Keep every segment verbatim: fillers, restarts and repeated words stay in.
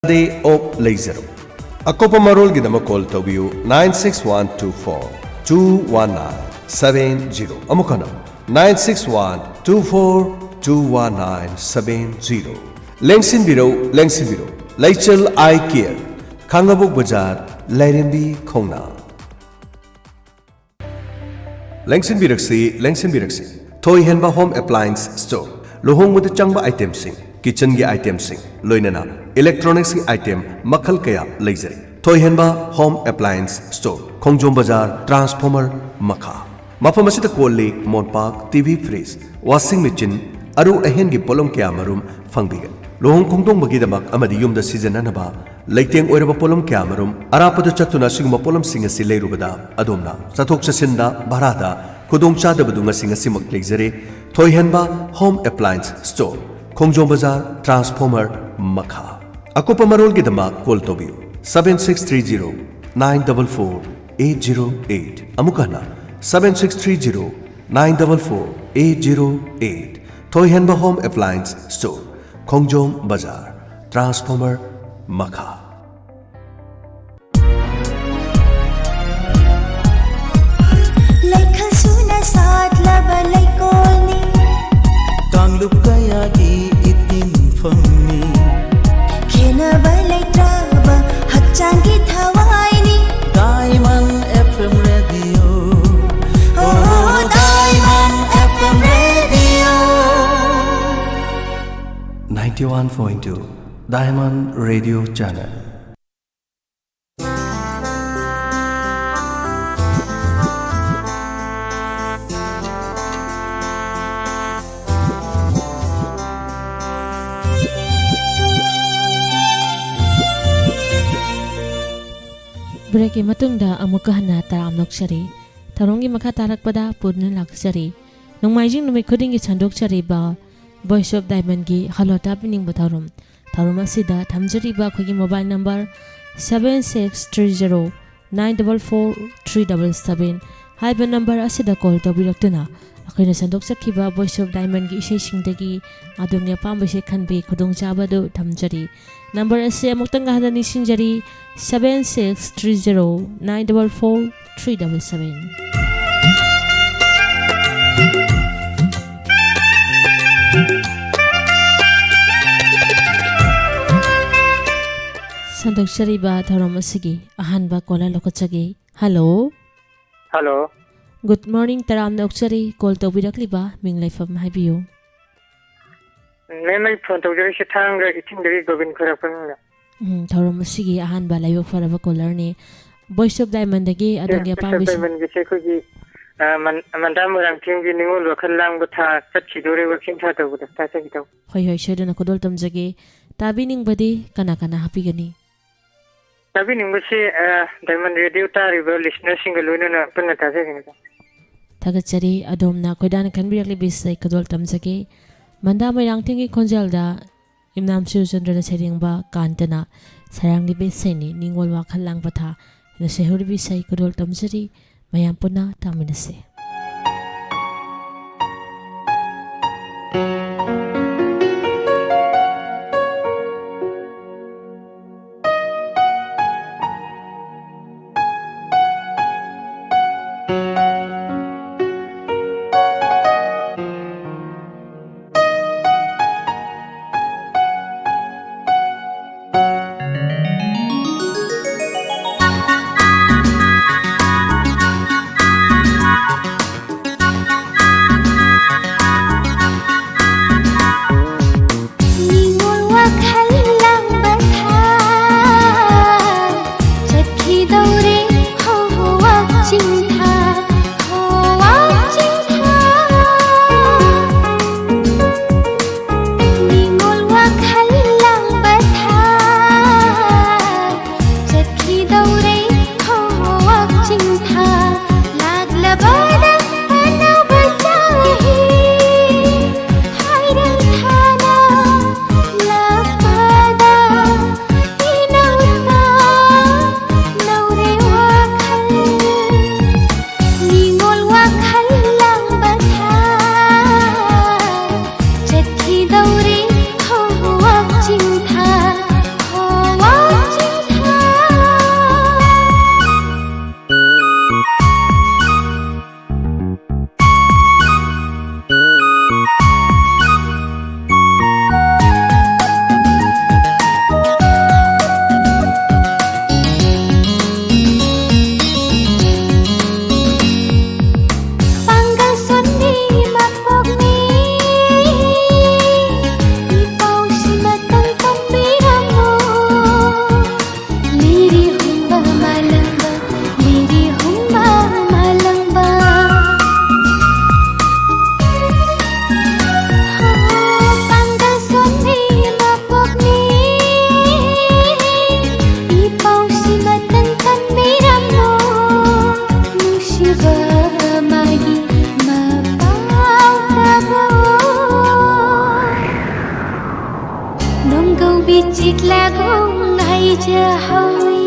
ꯗꯦ of ꯂꯩꯖꯔꯣ꯫ ꯑꯀꯨꯞꯄ ꯃꯔꯣꯜꯒꯤꯗꯃꯛ call ꯇꯧꯕꯤꯌꯨ, nine six one two four two one nine seven zero꯫ ꯑꯃꯨꯛ ꯍꯟꯅ, nine six one two four two one nine seven zero꯫ ꯂꯦꯡꯁꯤꯟꯕꯤꯔꯧ, ꯂꯦꯡꯁꯤꯟꯕꯤꯔꯧ꯫ ꯂꯩꯆꯦꯜ ꯑꯥꯏ care, ꯈꯥꯡꯉꯕꯣꯛ ꯕꯖꯥꯔ, ꯂꯥꯏꯔꯦꯝꯕꯤ ꯈꯣꯡꯅꯥꯡ꯫ ꯂꯦꯡꯁꯤꯟꯕꯤꯔꯛꯁꯤ, ꯂꯦꯡꯁꯤꯟꯕꯤꯔꯛꯁꯤ꯫ ꯊꯣꯏꯍꯦꯟꯕ home appliance store. ꯂꯨꯍꯣꯡꯕꯗ ꯆꯪꯕ ꯑꯥꯏꯇꯦꯝꯁꯤꯡ, ꯀꯤꯆꯟꯒꯤ ꯑꯥꯏꯇꯦꯝꯁꯤꯡ, ꯂꯣꯏꯅꯅ ꯏꯂꯦꯛꯇ꯭ꯔꯣꯅꯤꯛꯁꯀꯤ ꯑꯥꯏꯇꯦꯝ ꯃꯈꯜ ꯀꯌꯥ ꯂꯩꯖꯔꯤ꯫ ꯊꯣꯏꯍꯦꯟꯕ home appliance store, Khongjom Bazar, transformer ꯃꯈꯥ꯫ ꯃꯐꯝ ꯑꯁꯤꯗ ꯀꯣꯜ ꯂꯤꯛ, ꯃꯣꯟꯄꯥꯛ, ꯇꯤ ꯚꯤ ꯐ꯭ꯔꯤꯖ, ꯋꯥꯁꯤꯡ ꯃꯦꯆꯤꯟ, ꯑꯔꯨ ꯑꯍꯦꯟꯒꯤ ꯄꯣꯠꯂꯝ ꯀꯌꯥꯃꯔꯨꯝ ꯐꯪꯕꯤꯒꯅꯤ꯫ ꯂꯨꯍꯣꯡ ꯈꯣꯡꯗꯣꯡꯕꯒꯤꯗꯃꯛ ꯑꯃꯗꯤ ꯌꯨꯝꯗ ꯁꯤꯖꯤꯟꯅꯅꯕ ꯂꯩꯇꯦꯡ ꯑꯣꯏꯔꯕ ꯄꯣꯠꯂꯝ ꯀꯌꯥꯃꯔꯨꯝ꯫ ꯑꯔꯥꯞꯄꯗ ꯆꯠꯇꯨꯅ ꯑꯁꯤꯒꯨꯝꯕ ꯄꯣꯠꯂꯝꯁꯤꯡ ꯑꯁꯤ ꯂꯩꯔꯨꯕꯗ ꯑꯗꯣꯝꯅ ꯆꯠꯊꯣꯛ ꯆꯠꯁꯤꯟꯗ, ꯚꯔꯥꯗ ꯈꯨꯗꯣꯡꯆꯥꯗꯕꯗꯨ ꯉꯁꯤ ꯉꯁꯤꯃꯛ ꯂꯩꯖꯔꯦ꯫ ꯊꯣꯏꯍꯦꯟꯕ home appliance store, Khongjom Bazar, transformer ꯃꯈꯥ꯫ ꯑꯀꯨꯞꯄ ꯃꯔꯣꯜꯒꯤꯗꯃꯛ ꯀꯣꯜ ꯇꯧꯕꯤꯌꯨ, seven six three zero nine double four eight zero eight꯫ ꯑꯃꯨꯛ ꯍꯟꯅ, seven six three zero nine double four eight zero eight꯫ ꯊꯣꯏꯍꯦꯟꯕ home appliance store, Khongjom Bazar, transformer ꯃꯈꯥ꯫ ꯂꯩꯈꯜ ꯁꯨꯅ ꯁꯥꯠꯂꯕ ꯂꯩꯀꯣꯜꯅꯤ꯫ ꯀꯥꯡꯂꯨꯞ ꯀꯌꯥꯒꯤ ꯏꯇꯤꯟꯐꯝꯅꯤ꯫ ꯈꯦꯠꯅꯕ ꯂꯩꯇ꯭ꯔꯕ ꯍꯛꯆꯥꯡꯒꯤ ꯊꯋꯥꯏꯅꯤ꯫ Diamond F M Radio. Oh, Diamond F M Radio. Ninety-one point two Diamond Radio Channel. ꯕ꯭ꯔꯦꯛꯀꯤ ꯃꯇꯨꯡꯗ ꯑꯃꯨꯛꯀ ꯍꯟꯅ ꯇꯔꯥꯝꯅ ꯑꯣꯛꯆꯔꯤ꯫ ꯊꯧꯔꯝꯒꯤ ꯃꯈꯥ ꯇꯥꯔꯛꯄꯗ ꯄꯨꯗꯨꯅ ꯂꯥꯛꯆꯔꯤ꯫ ꯅꯣꯡꯃꯥꯏꯖꯤꯡ ꯅꯨꯃꯤꯠ ꯈꯨꯗꯤꯡꯒꯤ ꯁꯟꯗꯣꯛꯆꯔꯤꯕ Voice of Diamondꯒꯤ ꯍꯜꯂꯣ ꯇꯥꯕꯤꯅꯤꯡꯕ ꯊꯧꯔꯝ꯫ ꯊꯧꯔꯝ ꯑꯁꯤꯗ ꯊꯝꯖꯔꯤꯕ ꯑꯩꯈꯣꯏꯒꯤ mobile number seven six three zero nine double four three double seven ꯍꯥꯏꯕ number ꯑꯁꯤꯗ call ꯇꯧꯕꯤꯔꯛꯇꯨꯅ ꯑꯩꯈꯣꯏꯅ ꯁꯟꯗꯣꯛꯆꯈꯤꯕ Voice of Diamondꯒꯤ ꯏꯁꯩꯁꯤꯡꯗꯒꯤ ꯑꯗꯣꯝꯒꯤ ꯑꯄꯥꯝꯕ ꯏꯁꯩ ꯈꯟꯕꯒꯤ ꯈꯨꯗꯣꯡꯆꯥꯕ ꯑꯗꯨ ꯊꯝꯖꯔꯤ꯫ ꯅꯝꯕꯔ ꯑꯁꯤ ꯑꯃꯨꯛꯇꯪꯒ ꯍꯟꯅ ꯅꯤꯡꯁꯤꯡꯖꯔꯤ, seven six three zero nine double four three double seven꯫ ꯁꯟꯗꯣꯛꯆꯔꯤꯕ ꯊꯧꯔꯝ ꯑꯁꯤꯒꯤ ꯑꯍꯥꯟꯕ ꯀꯣꯂꯔ ꯂꯧꯈꯠꯆꯒꯦ꯫ ꯍꯜꯂꯣ꯫ ꯍꯜꯂꯣ꯫ ꯒꯨꯗ ꯃꯣꯔꯅꯤꯡ, ꯇꯔꯥꯝꯅ ꯑꯣꯛꯆꯔꯤ꯫ ꯀꯣꯜ ꯇꯧꯕꯤꯔꯛꯂꯤꯕ ꯃꯤꯡ ꯂꯩꯐꯝ ꯍꯥꯏꯕꯤꯌꯨ꯫ ꯃꯦꯝ, ꯑꯩ ꯐꯣꯟ ꯇꯧꯖꯔꯛꯏꯁꯦ ꯊꯥꯡꯒ ꯏꯊꯤꯡꯗꯒꯤ ꯒꯣꯕꯤꯟ ꯈꯣꯏꯔꯥꯛꯄꯝꯅ꯫ ꯎꯝ, ꯊꯧꯔꯝ ꯑꯁꯤꯒꯤ ꯑꯍꯥꯟꯕ ꯂꯥꯏꯕꯛ ꯐꯔꯕ ꯀꯣꯂꯔꯅꯤ꯫ ꯚꯣꯏꯁ ꯑꯣꯐ ꯗꯥꯏꯃꯟꯗꯒꯤ ꯑꯗꯣꯝꯒꯤ ꯃꯤꯁꯇꯔ ꯑꯄꯥꯝꯕꯁꯤꯡ꯫ ꯗꯥꯏꯃꯟꯒꯤꯁꯦ ꯑꯩꯈꯣꯏꯒꯤ, ꯑ, ꯃꯟ-, ꯃꯟꯗꯥ ꯃꯣꯏꯔꯥꯡꯊꯦꯝꯒꯤ ꯅꯤꯉꯣꯜ ꯋꯥꯈꯜ ꯂꯥꯡꯕ ꯊꯥ ꯆꯠꯈꯤꯗꯣꯔꯦ, ꯋꯥꯛꯆꯤꯡ ꯊꯥ ꯇꯧꯕꯗ ꯊꯥꯖꯈꯤꯗꯧꯕ꯫ ꯍꯣꯏ, ꯍꯣꯏ, ꯁꯣꯏꯗꯅ ꯈꯨꯗꯣꯜ ꯇꯝꯖꯒꯦ꯫ ꯇꯥꯕꯤꯅꯤꯡꯕꯗꯤ ꯀꯅꯥ ꯀꯅꯥ ꯍꯥꯞꯄꯤꯒꯅꯤ? ꯇꯥꯕꯤꯅꯤꯡꯕꯁꯤ, ꯑ, ꯗꯥꯏꯃꯟ ꯔꯦꯗꯤꯑꯣ ꯇꯥꯔꯤꯕ ꯂꯤꯁꯅꯔꯁꯤꯡꯒ ꯂꯣꯏꯅꯅ ꯄꯨꯟꯅ ꯇꯥꯖꯒꯅꯤꯗ꯫ ꯊꯥꯒꯠꯆꯔꯤ꯫ ꯑꯗꯣꯝꯅ ꯈꯣꯏꯗꯥꯅ ꯈꯟꯕꯤꯔꯛꯂꯤꯕ ꯏꯁꯩ ꯈꯨꯗꯣꯜ ꯇꯝꯖꯒꯦ꯫ ꯃꯟꯗꯥ ꯃꯣꯏꯔꯥꯡꯊꯦꯝꯒꯤ ꯈꯣꯟꯖꯦꯜꯗ ꯏꯝꯅꯥꯝ ꯁꯤꯔꯆꯟꯗ꯭ꯔꯅ ꯁꯩꯔꯦꯡꯕ ꯀꯥꯟꯇꯅ ꯁꯩꯔꯥꯡꯂꯤꯕ ꯏꯁꯩꯅꯤ ꯅꯤꯡꯉꯣꯜ ꯋꯥꯈꯜ ꯂꯥꯡꯕ ꯊꯥ꯫ ꯅꯁꯦꯍꯨꯔꯤꯕ ꯏꯁꯩ ꯈꯨꯗꯣꯜ ꯇꯝꯖꯔꯤ꯫ ꯃꯌꯥꯝ ꯄꯨꯟꯅ ꯇꯥꯃꯤꯟꯅꯁꯤ꯫ ꯆꯥꯍꯧꯏ,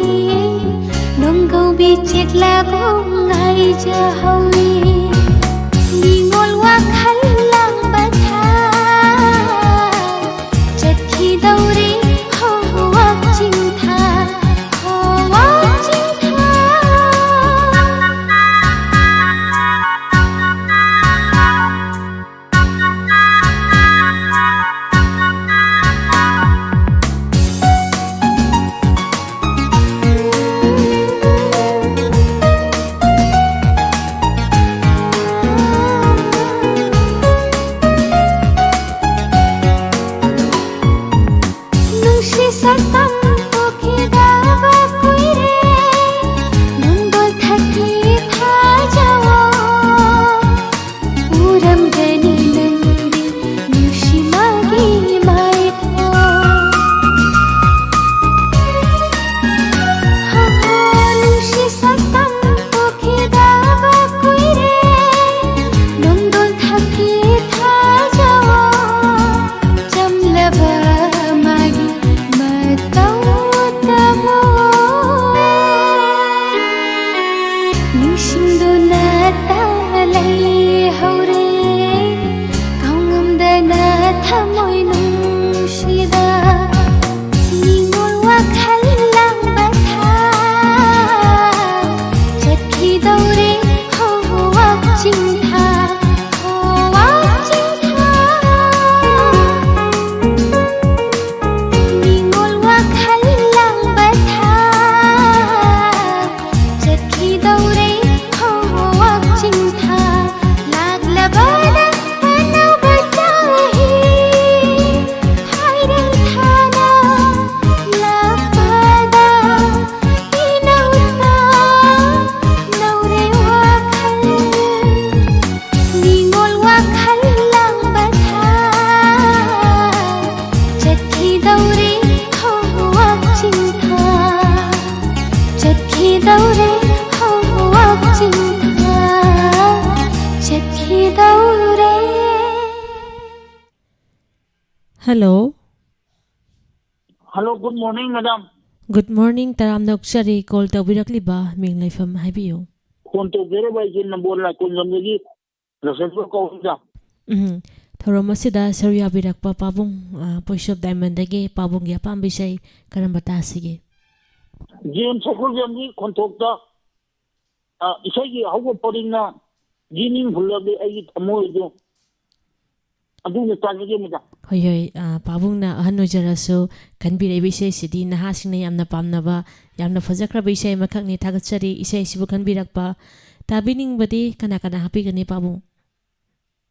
ꯅꯣꯡꯒꯧꯕꯤ ꯆꯦꯛꯂꯥꯕꯨ ꯉꯥꯏꯖꯍꯧꯏ꯫ ꯅꯤꯉꯣꯜ ꯋꯥꯈꯜ ꯂꯥꯡꯕ ꯊꯥ, ꯆꯠꯈꯤꯗꯧꯔꯦ ꯍꯣ ꯋꯥꯛꯆꯤꯡ ꯊꯥ, ꯍꯣ ꯋꯥꯛꯆꯤꯡ ꯊꯥ꯫ ꯅꯨꯡꯁꯤ ꯁꯛꯇꯝ ꯎꯈꯤꯗꯕ ꯀꯨꯏꯔꯦ, ꯅꯨꯡꯗꯣꯜ ꯊꯛꯈꯤ ꯊꯥꯖꯋꯣ꯫ ꯎꯔꯝꯒꯅꯤ ꯅꯪꯗꯤ ꯅꯨꯡꯁꯤ ꯃꯥꯒꯤ ꯃꯥꯏꯊꯣꯡ꯫ ꯍꯣ, ꯅꯨꯡꯁꯤ ꯁꯛꯇꯝ ꯎꯈꯤꯗꯕ ꯀꯨꯏꯔꯦ, ꯅꯣꯡꯗꯣꯜ ꯊꯛꯈꯤ ꯊꯥꯖꯋꯣ꯫ ꯆꯝꯂꯕ ꯃꯥꯒꯤ ꯃꯇꯧ ꯇꯝꯃꯣ꯫ ꯅꯤꯡꯁꯤꯡꯗꯨꯅ ꯇ ꯂꯩꯍꯧꯔꯦ, ꯀꯥꯎꯉꯝꯗꯅ ꯊꯃꯣꯏ ꯅꯨꯡꯁꯤꯗ꯫ ꯅꯤꯉꯣꯜ ꯋꯥꯈꯜ ꯂꯥꯡꯕ ꯊꯥ, ꯆꯠꯈꯤꯗꯧꯔꯦ ꯍꯣ ꯋꯥꯛꯆꯤꯡ ꯊꯥ, ꯍꯣ ꯋꯥꯛꯆꯤꯡ ꯊꯥ꯫ ꯅꯤꯉꯣꯜ ꯋꯥꯈꯜ ꯂꯥꯡꯕ ꯊꯥ, ꯆꯠꯈꯤꯗꯧꯔꯦ ꯍꯣ ꯋꯥꯛꯆꯤꯡ ꯊꯥ꯫ ꯂꯥꯛꯂꯕꯅ ꯑꯅꯧꯕ ꯆꯍꯤ, ꯍꯥꯏꯔꯪ ꯊꯥꯅ ꯂꯥꯛꯄꯗ ꯏꯅꯧ ꯇꯧꯔꯦ ꯋꯥꯈꯜ꯫ ꯅꯤꯉꯣꯜ ꯋꯥꯈꯜ ꯂꯥꯡꯕ ꯊꯥ, ꯆꯠꯈꯤꯗꯧꯔꯦ ꯍꯣ ꯋꯥꯛꯆꯤꯡ ꯊꯥ, ꯆꯠꯈꯤꯗꯧꯔꯦ ꯍꯣ ꯋꯥꯛꯆꯤꯡ ꯊꯥ, ꯆꯠꯈꯤꯗꯧꯔꯦ꯫ Hello. Hello, good morning, madam. Good morning, ꯇꯔꯥꯝꯅ ꯑꯣꯛꯆꯔꯤ꯫ Call ꯇꯧꯕꯤꯔꯛꯂꯤꯕ ꯃꯤꯡ ꯂꯩꯐꯝ ꯍꯥꯏꯕꯤꯌꯨ꯫ ꯐꯣꯟ ꯇꯧꯖꯔꯕ ꯑꯩꯁꯦ ꯅꯝꯕꯣꯜ ꯂꯥꯏꯀꯣꯟꯖꯝꯗꯒꯤ ꯂꯣꯏꯁꯤꯟꯕ ꯀꯧꯕꯗ꯫ ꯎꯝ, ꯊꯧꯔꯝ ꯑꯁꯤꯗ ꯁꯔꯨꯛ ꯌꯥꯕꯤꯔꯛꯄ ꯄꯥꯕꯨꯡ, ꯑ, Voice of Diamondꯗꯒꯤ ꯄꯥꯕꯨꯡꯒꯤ ꯑꯄꯥꯝꯕ ꯏꯁꯩ ꯀꯔꯝꯕ ꯇꯥꯁꯤꯒꯦ? ꯖꯦꯝꯁ ꯁꯒꯣꯜꯕꯝꯒꯤ ꯈꯣꯟꯊꯣꯛꯇ, ꯑ, ꯏꯁꯩꯒꯤ ꯑꯍꯧꯕ ꯄꯔꯤꯡꯅ "ꯌꯦꯅꯤꯡ ꯍꯨꯜꯂꯕꯤ ꯑꯩꯒꯤ ꯊꯃꯣꯏꯗꯨ", ꯑꯗꯨꯅ ꯇꯥꯖꯒꯦ ꯃꯦꯗꯥꯝ꯫ ꯍꯣꯏ, ꯍꯣꯏ, ꯑ, ꯄꯥꯕꯨꯡꯅ ꯑꯍꯟ ꯑꯣꯏꯖꯔꯁꯨ ꯈꯟꯕꯤꯔꯛꯏꯕ ꯏꯁꯩꯁꯤꯗꯤ ꯅꯍꯥꯁꯤꯡꯅ ꯌꯥꯝꯅ ꯄꯥꯝꯅꯕ, ꯌꯥꯝꯅ ꯐꯖꯈ꯭ꯔꯕ ꯏꯁꯩ ꯑꯃꯈꯛꯅꯤ꯫ ꯊꯥꯒꯠꯆꯔꯤ ꯏꯁꯩꯁꯤꯕꯨ ꯈꯟꯕꯤꯔꯛꯄ꯫ ꯇꯥꯕꯤꯅꯤꯡꯕꯗꯤ ꯀꯅꯥ ꯀꯅꯥ ꯍꯥꯞꯄꯤꯒꯅꯤ, ꯄꯥꯕꯨꯡ?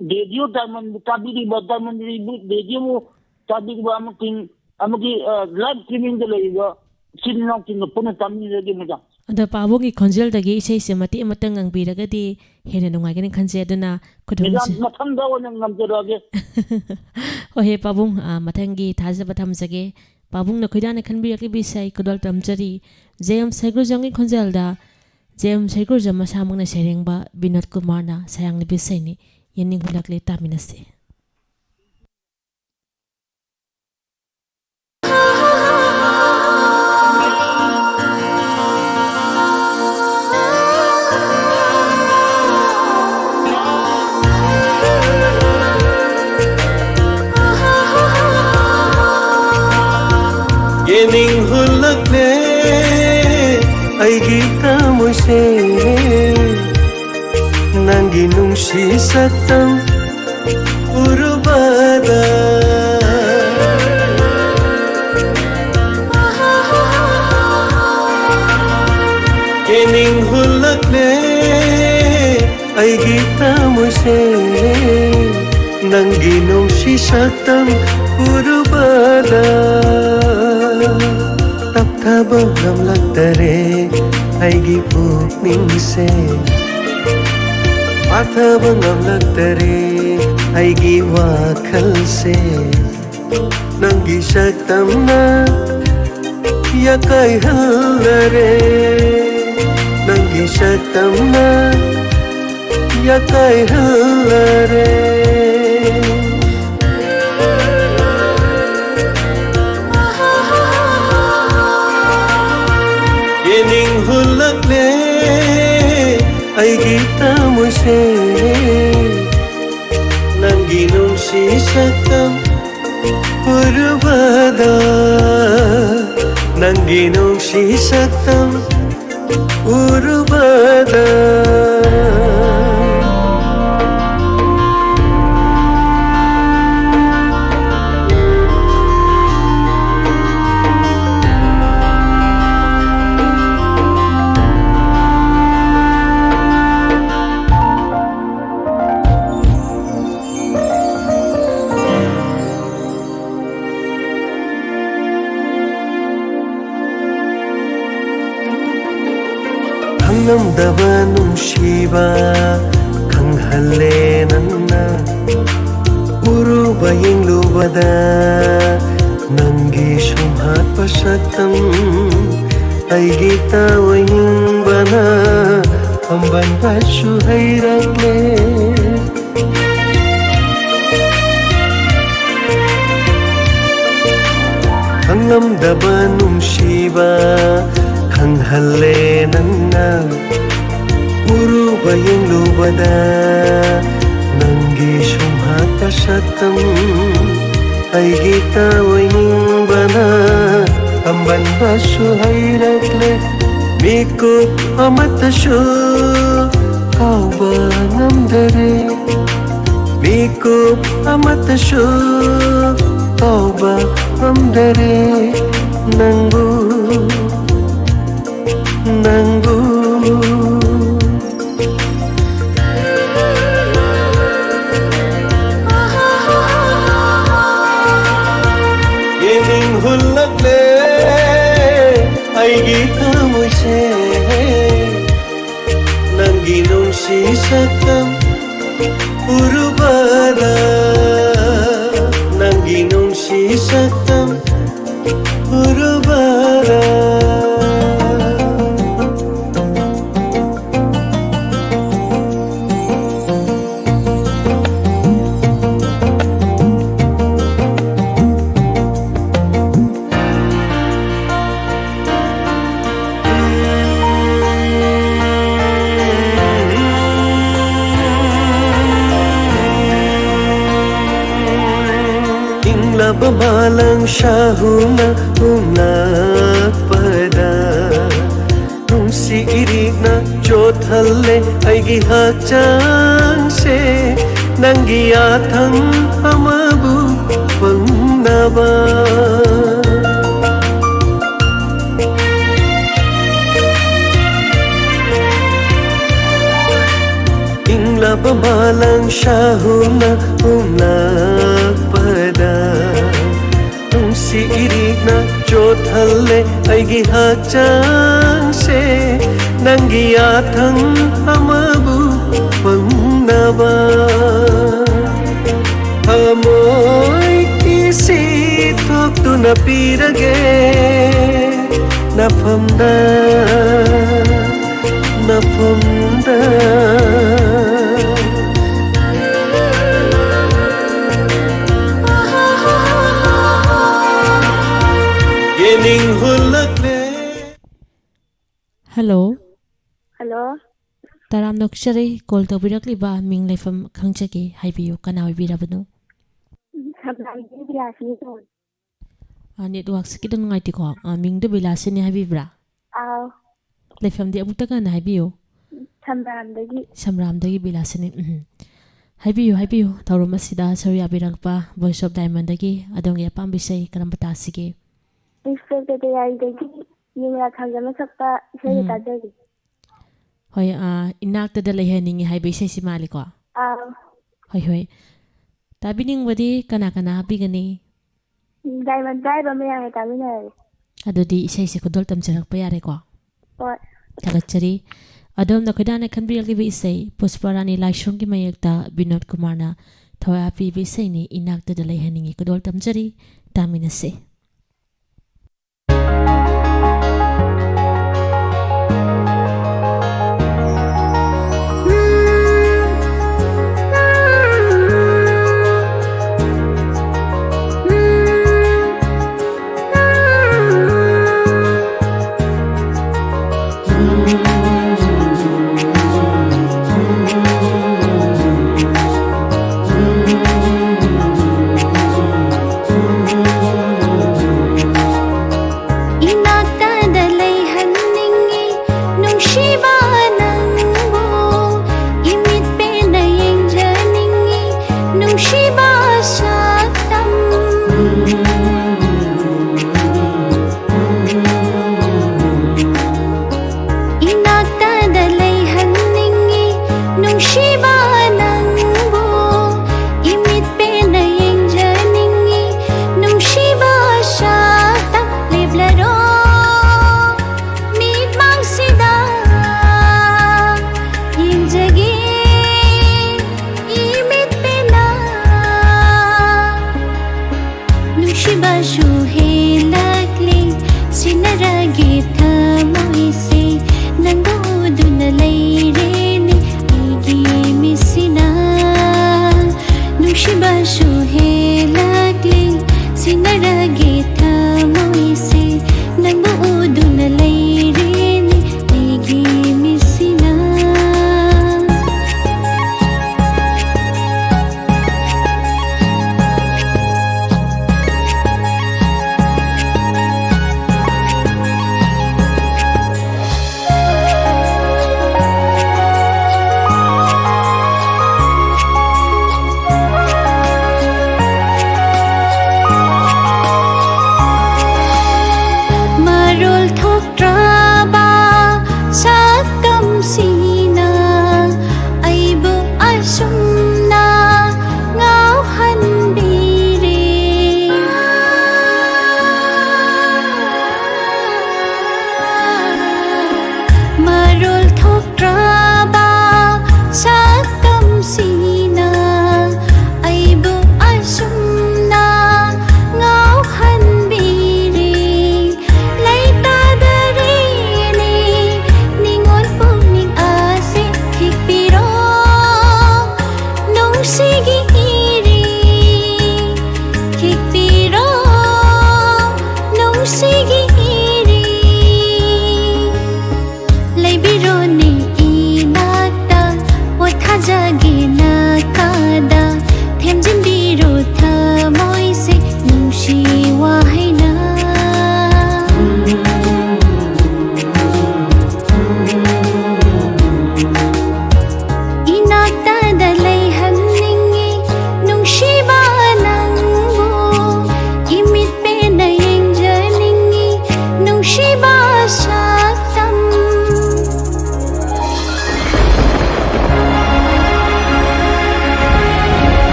ꯔꯦꯗꯤꯑꯣ ꯗꯥꯏꯃꯟꯕꯨ ꯇꯥꯕꯤꯔꯤꯕ, ꯗꯥꯏꯃꯟ ꯔꯦꯗꯤꯑꯣꯕꯨ ꯇꯥꯕꯤꯔꯤꯕ ꯑꯃꯁꯨꯡ, ꯑꯃꯗꯤ, ꯑ, live streamingꯗ ꯂꯩꯔꯤꯕ ꯏꯆꯤꯜ ꯏꯅꯥꯎꯁꯤꯡꯒ ꯄꯨꯟꯅ ꯇꯥꯃꯤꯟꯅꯖꯒꯦ ꯃꯦꯗꯥꯝ꯫ ꯑꯗꯣ ꯄꯥꯕꯨꯡꯒꯤ ꯈꯣꯟꯖꯦꯜꯗꯒꯤ ꯏꯁꯩꯁꯦ ꯃꯇꯦꯛ ꯑꯃꯇꯪ ꯉꯪꯕꯤꯔꯒꯗꯤ ꯍꯦꯟꯅ ꯅꯨꯡꯉꯥꯏꯒꯅꯤ ꯈꯟꯖꯩ꯫ ꯑꯗꯨꯅ ꯈꯨꯗꯣꯡ ꯃꯦꯗꯥꯝ, ꯆ- ꯃꯊꯪꯗ ꯑꯣꯏꯅ ꯉꯝꯖꯔꯛꯑꯒꯦ꯫ ꯍꯣꯏ, ꯍꯦ ꯄꯥꯕꯨꯡ, ꯑ, ꯃꯊꯪꯒꯤ ꯊꯥꯖꯕ ꯊꯝꯖꯒꯦ꯫ ꯄꯥꯕꯨꯡꯅ ꯈꯣꯏꯗꯥꯅ ꯈꯟꯕꯤꯔꯛꯂꯤꯕ ꯏꯁꯩ ꯈꯨꯗꯣꯜ ꯇꯝꯖꯔꯤ꯫ ꯖꯦꯝꯁ ꯁꯩꯒ꯭ꯔꯨꯖꯝꯒꯤ ꯈꯣꯟꯖꯦꯜꯗ, ꯖꯦꯝꯁ ꯁꯩꯒ꯭ꯔꯨꯖꯝ ꯃꯁꯥꯃꯛꯅ ꯁꯩꯔꯦꯡꯕ ꯕꯤꯅꯣꯗ ꯀꯨꯃꯥꯔꯅ ꯁꯌꯥꯡꯂꯤꯕꯤ ꯏꯁꯩꯅꯤ꯫ ꯌꯦꯅꯤꯡ ꯍꯨꯜꯂꯛꯂꯦ, ꯇꯥꯃꯤꯟꯅꯁꯤ꯫ ꯌꯦꯅꯤꯡ ꯍꯨꯜꯂꯛꯂꯦ ꯑꯩꯒꯤ ꯊꯃꯣꯏꯁꯦ, ꯅꯪꯒꯤ ꯅꯨꯡꯁꯤ ꯁꯛꯇꯝ ꯎꯔꯨꯕꯗ꯫ ꯌꯦꯅꯤꯡ ꯍꯨꯜꯂꯛꯂꯦ ꯑꯩꯒꯤ ꯊꯃꯣꯏꯁꯦ, ꯅꯪꯒꯤ ꯅꯨꯡꯁꯤ ꯁꯛꯇꯝ ꯎꯔꯨꯕꯗ꯫ ꯇꯞꯊꯕ ꯉꯝꯂꯛꯇꯔꯦ ꯑꯩꯒꯤ ꯄꯨꯛꯅꯤꯡꯁꯦ, ꯄꯥꯊꯕ ꯉꯝꯂꯛꯇꯔꯦ ꯑꯩꯒꯤ ꯋꯥꯈꯜꯁꯦ꯫ ꯅꯪꯒꯤ ꯁꯛꯇꯝꯅ ꯌꯥꯀꯥꯏꯍꯜꯂꯔꯦ, ꯅꯪꯒꯤ ꯁꯛꯇꯝꯅ ꯌꯥꯀꯥꯏꯍꯜꯂꯔꯦ꯫ ꯅꯤꯡ ꯍꯨꯜꯂꯛꯂꯦ ꯑꯩꯒꯤ ꯊꯃꯣꯏꯁꯦ, ꯅꯪꯒꯤ ꯅꯨꯡꯁꯤ ꯁꯛꯇꯝ ꯎꯔꯨꯕꯗ, ꯅꯪꯒꯤ ꯅꯨꯡꯁꯤ ꯁꯛꯇꯝ ꯎꯔꯨꯕꯗ꯫ ꯈꯪꯂꯝꯗꯕ ꯅꯨꯡꯁꯤꯕ ꯈꯪꯍꯜꯂꯦ ꯅꯪꯅ꯫ ꯎꯔꯨꯕ ꯌꯦꯡꯂꯨꯕꯗ ꯅꯪꯒꯤ ꯁꯨꯝꯍꯠꯄ ꯁꯛꯇꯝ ꯑꯩꯒꯤ ꯇꯥꯕ ꯌꯦꯡꯕꯅ ꯄꯥꯝꯕꯟꯕꯁꯨ ꯍꯩꯔꯛꯂꯦ꯫ ꯈꯪꯂꯝꯗꯕ ꯅꯨꯡꯁꯤꯕ ꯈꯪꯍꯜꯂꯦ ꯅꯪꯅ꯫ ꯎꯔꯨꯕ ꯌꯦꯡꯂꯨꯕꯗ ꯅꯪꯒꯤ ꯁꯨꯝꯍꯠꯄ ꯁꯛꯇꯝ ꯑꯩꯒꯤ ꯇꯥꯕ ꯌꯦꯡꯕꯅ ꯄꯥꯝꯕꯟꯕꯁꯨ ꯍꯩꯔꯛꯂꯦ꯫ ꯃꯤꯀꯨꯞ ꯑꯃꯠꯇꯁꯨ ꯀꯥꯎꯕ ꯉꯝꯗꯔꯦ꯫ ꯃꯤꯀꯨꯞ ꯑꯃꯠꯇꯁꯨ ꯀꯥꯎꯕ ꯉꯝꯗꯔꯦ ꯅꯪꯕꯨ, ꯅꯪꯕꯨ꯫ ꯌꯦꯡꯅꯤꯡ ꯍꯨꯜꯂꯛꯂꯦ ꯑꯩꯒꯤ ꯊꯃꯣꯏꯁꯦ, ꯅꯪꯒꯤ ꯅꯨꯡꯁꯤ ꯁꯛꯇꯝ ꯎꯔꯨꯕꯗ, ꯅꯪꯒꯤ ꯅꯨꯡꯁꯤ ꯁꯛꯇꯝ ꯎꯔꯨꯕꯗ꯫ ꯃꯥꯂꯪ ꯁꯥꯍꯨꯅ ꯍꯨꯝꯂꯛꯄꯗ ꯅꯨꯡꯁꯤ ꯏꯔꯤꯛꯅ ꯆꯣꯠꯍꯜꯂꯦ ꯑꯩꯒꯤ ꯍꯛꯆꯥꯡꯁꯦ, ꯅꯪꯒꯤ ꯌꯥꯊꯪ ꯑꯃꯕꯨ ꯐꯪꯅꯕ꯫ ꯏꯪꯂꯕ ꯃꯥꯂꯪ ꯁꯥꯍꯨꯅ ꯍꯨꯝꯂꯛꯄꯗ ꯅꯨꯡꯁꯤ ꯏꯔꯤꯛꯅ ꯆꯣꯠꯍꯜꯂꯦ ꯑꯩꯒꯤ ꯍꯛꯆꯥꯡꯁꯦ, ꯅꯪꯒꯤ ꯌꯥꯊꯪ ꯑꯃꯕꯨ ꯐꯪꯅꯕ꯫ ꯊꯃꯣꯏ ꯏꯁꯤꯡ ꯊꯣꯛꯇꯨꯅ ꯄꯤꯔꯒꯦ ꯅꯐꯝꯗ, ꯅꯐꯝꯗ꯫ ꯌꯦꯅꯤꯡ ꯍꯨꯜꯂꯛꯂꯦ꯫ ꯍꯜꯂꯣ꯫ ꯍꯜꯂꯣ꯫ ꯇꯔꯥꯝꯅ ꯑꯣꯛꯆꯔꯤ, ꯀꯣꯜ ꯇꯧꯕꯤꯔꯛꯂꯤꯕ ꯃꯤꯡ ꯂꯩꯐꯝ ꯈꯪꯖꯒꯦ, ꯍꯥꯏꯕꯤꯌꯨ, ꯀꯅꯥ ꯑꯣꯏꯕꯤꯔꯕꯅꯣ? ꯁꯝꯔꯥꯝꯗꯒꯤ ꯕꯤꯂꯥꯁꯤꯅꯤ ꯀꯧꯏ꯫ ꯑ, ꯅꯦꯠꯋꯥꯛꯁꯦ ꯈꯤꯇꯪ ꯅꯨꯡꯉꯥꯏꯇꯦꯀꯣ꯫ ꯑ, ꯃꯤꯡꯗꯣ ꯕꯤꯂꯥꯁꯤꯅꯤ ꯍꯥꯏꯕꯤꯕ꯭ꯔꯥ? ꯑꯥꯎ꯫ ꯂꯩꯐꯝꯗꯤ ꯑꯃꯨꯛꯇ ꯍꯟꯅ ꯍꯥꯏꯕꯤꯌꯨ꯫ ꯁꯝꯔꯥꯝꯗꯒꯤ꯫ ꯁꯝꯔꯥꯝꯗꯒꯤ ꯕꯤꯂꯥꯁꯤꯅꯤ꯫ ꯎꯝ꯫ ꯍꯥꯏꯕꯤꯌꯨ, ꯍꯥꯏꯕꯤꯌꯨ꯫ ꯊꯧꯔꯝ ꯑꯁꯤꯗ ꯁꯔꯨꯛ ꯌꯥꯕꯤꯔꯛꯄ Voice of Diamondꯗꯒꯤ ꯑꯗꯣꯝꯒꯤ ꯑꯄꯥꯝꯕ ꯏꯁꯩ ꯀꯔꯝꯕ ꯇꯥꯁꯤꯒꯦ? Inspector ꯗꯌꯥꯏꯗꯒꯤ ꯌꯨꯝꯂꯥ ꯈꯥꯝꯖꯅ ꯁꯛꯄ ꯏꯁꯩꯗꯨ ꯎꯝ꯫ ꯇꯥꯖꯒꯦ꯫ ꯍꯣꯏ, ꯑ, ꯏꯅꯥꯛꯇꯗ ꯂꯩꯍꯟꯅꯤꯡꯉꯤ ꯍꯥꯏꯕ ꯏꯁꯩꯁꯤ ꯃꯥꯜꯂꯤꯀꯣ? ꯑꯥꯎ꯫ ꯍꯣꯏ, ꯍꯣꯏ꯫ ꯇꯥꯕꯤꯅꯤꯡꯕꯗꯤ ꯀꯅꯥ ꯀꯅꯥ ꯍꯥꯞꯄꯤꯒꯅꯤ? ꯗꯥꯏꯃꯟ ꯄꯥꯏꯕ ꯃꯌꯥꯝꯒ ꯇꯥꯃꯤꯟꯅꯔꯒꯦ꯫ ꯑꯗꯨꯗꯤ ꯏꯁꯩꯁꯦ ꯈꯨꯗꯣꯜ ꯇꯝꯖꯔꯛꯄ ꯌꯥꯔꯦꯀꯣ? ꯍꯣꯏ꯫ ꯊꯥꯒꯠꯆꯔꯤ꯫ ꯑꯗꯣꯝꯅ ꯈꯣꯏꯗꯥꯅ ꯈꯟꯕꯤꯔꯛꯂꯤꯕ ꯏꯁꯩ ꯄꯨꯁꯄꯥꯔꯥꯅꯤ ꯂꯥꯏꯁ꯭ꯔꯝꯒꯤ ꯃꯌꯦꯛꯇ ꯕꯤꯅꯣꯗ ꯀꯨꯃꯥꯔꯅ ꯊꯋꯥꯏ ꯍꯥꯞꯄꯤꯕ ꯏꯁꯩꯅꯤ, ꯏꯅꯥꯛꯇꯗ ꯂꯩꯍꯟꯅꯤꯡꯉꯤ꯫ ꯈꯨꯗꯣꯜ ꯇꯝꯖꯔꯤ, ꯇꯥꯃꯤꯟꯅꯁꯤ꯫ ꯒꯤ ꯊꯃꯣꯏꯁꯦ ꯅꯪꯕꯨ ꯎꯗꯨꯅ ꯂꯩꯔꯦꯅꯦ ꯑꯩꯒꯤ ꯃꯤꯠꯁꯤꯅ꯫ ꯅꯨꯡꯁꯤꯕꯁꯨ ꯍꯦꯜꯂꯛꯂꯦ ꯁꯤꯟꯅꯔꯒꯦ ꯊꯃꯣꯏꯁꯦ ꯅꯪꯕꯨ ꯎꯗꯨꯅ ꯂꯩꯔꯦꯅꯦ ꯑꯩꯒꯤ ꯃꯤꯠꯁꯤꯅ꯫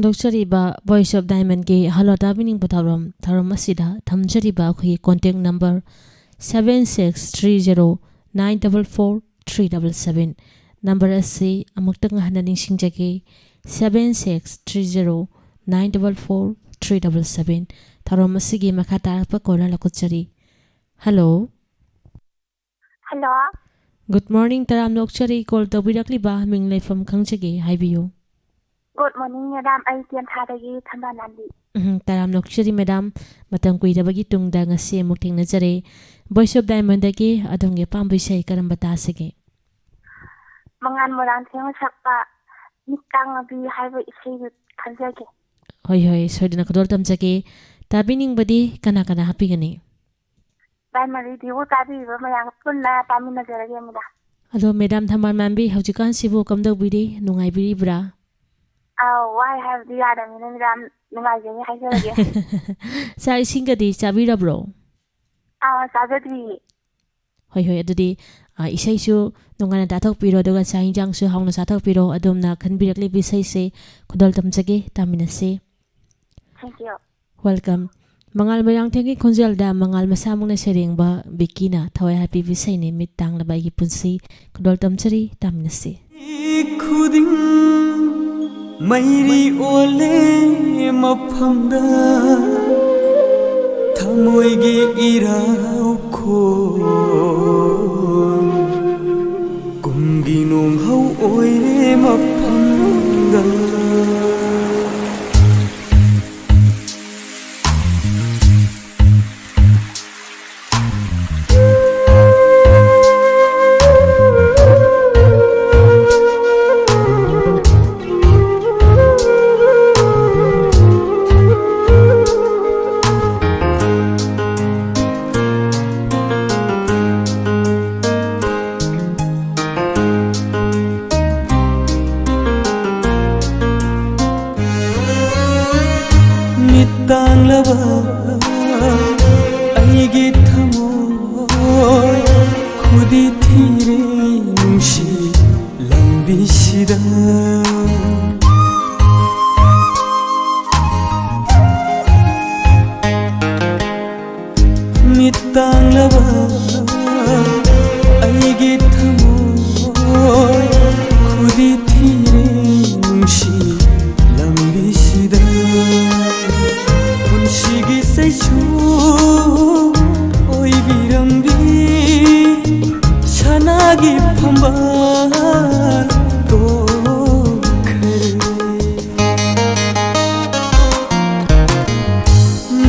ꯍꯟꯗꯣꯛꯆꯔꯤꯕ Voice of Diamondꯀꯤ Hello ꯇꯥꯕꯤꯅꯤꯡꯕ ꯊꯧꯔꯝ, ꯊꯧꯔꯝ ꯑꯁꯤꯗ ꯊꯝꯖꯔꯤꯕ ꯑꯩꯈꯣꯏꯒꯤ contact number seven six three zero nine double four three double seven꯫ Number ꯑꯁꯤ ꯑꯃꯨꯛꯇꯪ ꯍꯟꯅ ꯅꯤꯡꯁꯤꯡꯖꯒꯦ, seven six three zero nine double four three double seven꯫ ꯊꯧꯔꯝ ꯑꯁꯤꯒꯤ ꯃꯈꯥ ꯇꯥꯔꯛꯄ caller ꯂꯧꯈꯠꯆꯔꯤ꯫ Hello꯫ Hello꯫ Good morning, ꯇꯔꯥꯝꯅ ꯑꯣꯛꯆꯔꯤ꯫ Call ꯇꯧꯕꯤꯔꯛꯂꯤꯕ ꯃꯤꯡ ꯂꯩꯐꯝ ꯈꯪꯖꯒꯦ, ꯍꯥꯏꯕꯤꯌꯨ꯫ Good morning, madam꯫ ꯑꯩ ꯇꯦꯟꯊꯥꯗꯒꯤ ꯊꯝꯕꯥꯜ ꯃꯥꯟꯕꯤ꯫ ꯎꯝ, ꯇꯔꯥꯝꯅ ꯑꯣꯛꯆꯔꯤ, madam꯫ ꯃꯇꯝ ꯀꯨꯏꯔꯕꯒꯤ ꯇꯨꯡꯗ ꯉꯁꯤ ꯑꯃꯨꯛ ꯊꯦꯡꯅꯖꯔꯦ꯫ Voice of Diamondꯗꯒꯤ ꯑꯗꯣꯝꯒꯤ ꯑꯄꯥꯝꯕ ꯏꯁꯩ ꯀꯔꯝꯕ ꯇꯥꯁꯤꯒꯦ? ꯃꯉꯥꯜ ꯃꯣꯏꯔꯥꯡꯊꯦꯝꯅ ꯁꯛꯄ ꯃꯤꯠ ꯇꯥꯡꯉꯕꯤ ꯍꯥꯏꯕ ꯏꯁꯩꯗꯨ ꯈꯟꯖꯒꯦ꯫ ꯍꯣꯏ, ꯍꯣꯏ, ꯁꯣꯏꯗꯅ ꯈꯨꯗꯣꯜ ꯇꯝꯖꯒꯦ꯫ ꯇꯥꯕꯤꯅꯤꯡꯕꯗꯤ ꯀꯅꯥ ꯀꯅꯥ ꯍꯥꯞꯄꯤꯒꯅꯤ? Diamond Radio ꯇꯥꯕꯤꯔꯤꯕ ꯃꯌꯥꯝ ꯄꯨꯟꯅ ꯇꯥꯃꯤꯟꯅꯖꯔꯒꯦ, madam꯫ ꯑꯗꯣ madam ꯊꯝꯕꯥꯜ ꯃꯥꯟꯕꯤ, ꯍꯧꯖꯤꯛꯀꯥꯟꯁꯤꯕꯨ ꯀꯝꯗꯧꯕꯤꯔꯤ? ꯅꯨꯡꯉꯥꯏꯕꯤꯔꯤꯕ꯭ꯔꯥ? ꯑꯥꯎ, ꯋꯥꯏ ꯍꯥꯏꯕꯗꯤ ꯌꯥꯗꯕꯅꯤꯅ, madam, ꯅꯨꯡꯉꯥꯏꯖꯩ ꯍꯥꯏꯖꯔꯒꯦ꯫ ꯆꯥꯛ ꯏꯁꯤꯡꯒꯗꯤ ꯆꯥꯕꯤꯔꯕ꯭ꯔꯣ? ꯑꯥ, ꯆꯥꯖꯗ꯭ꯔꯤꯌꯦ꯫ ꯍꯣꯏ, ꯍꯣꯏ, ꯑꯗꯨꯗꯤ, ꯑ, ꯏꯁꯩꯁꯨ ꯅꯨꯡꯉꯥꯏꯅ ꯇꯥꯊꯣꯛꯄꯤꯔꯣ, ꯑꯗꯨꯒ ꯆꯥꯛ ꯏꯟꯖꯥꯡꯁꯨ ꯍꯥꯎꯅ ꯆꯥꯊꯣꯛꯄꯤꯔꯣ꯫ ꯑꯗꯣꯝꯅ ꯈꯟꯕꯤꯔꯛꯂꯤꯕ ꯏꯁꯩꯁꯦ ꯈꯨꯗꯣꯜ ꯇꯝꯖꯒꯦ, ꯇꯥꯃꯤꯟꯅꯁꯤ꯫ Thank you꯫ Welcome꯫ ꯃꯉꯥꯜ ꯃꯣꯏꯔꯥꯡꯊꯦꯝꯒꯤ ꯈꯣꯟꯖꯦꯜꯗ ꯃꯉꯥꯜ ꯃꯁꯥꯃꯛꯅ ꯁꯩꯔꯦꯡꯕ ꯕꯤꯀꯤꯅ ꯊꯋꯥꯏ ꯍꯥꯞꯄꯤꯕ ꯏꯁꯩꯅꯤ, ꯃꯤꯠ ꯇꯥꯡꯂꯕ ꯑꯩꯒꯤ ꯄꯨꯟꯁꯤ꯫ ꯈꯨꯗꯣꯜ ꯇꯝꯖꯔꯤ, ꯇꯥꯃꯤꯟꯅꯁꯤ꯫ ꯈꯨꯗꯤꯡ ꯃꯩꯔꯤ ꯑꯣꯜꯂꯦ ꯃꯐꯝꯗ, ꯊꯃꯣꯏꯒꯤ ꯏꯔꯥꯎꯈꯣꯜ ꯀꯨꯝꯒꯤ ꯅꯣꯡꯍꯧ ꯑꯣꯏꯔꯦ ꯃꯐꯝꯗ꯫ ꯑꯣꯏꯕꯤꯔꯝꯕꯤ ꯁꯅꯥꯒꯤ ꯐꯝꯕꯥꯜ ꯇꯣꯛꯈ꯭ꯔꯦ꯫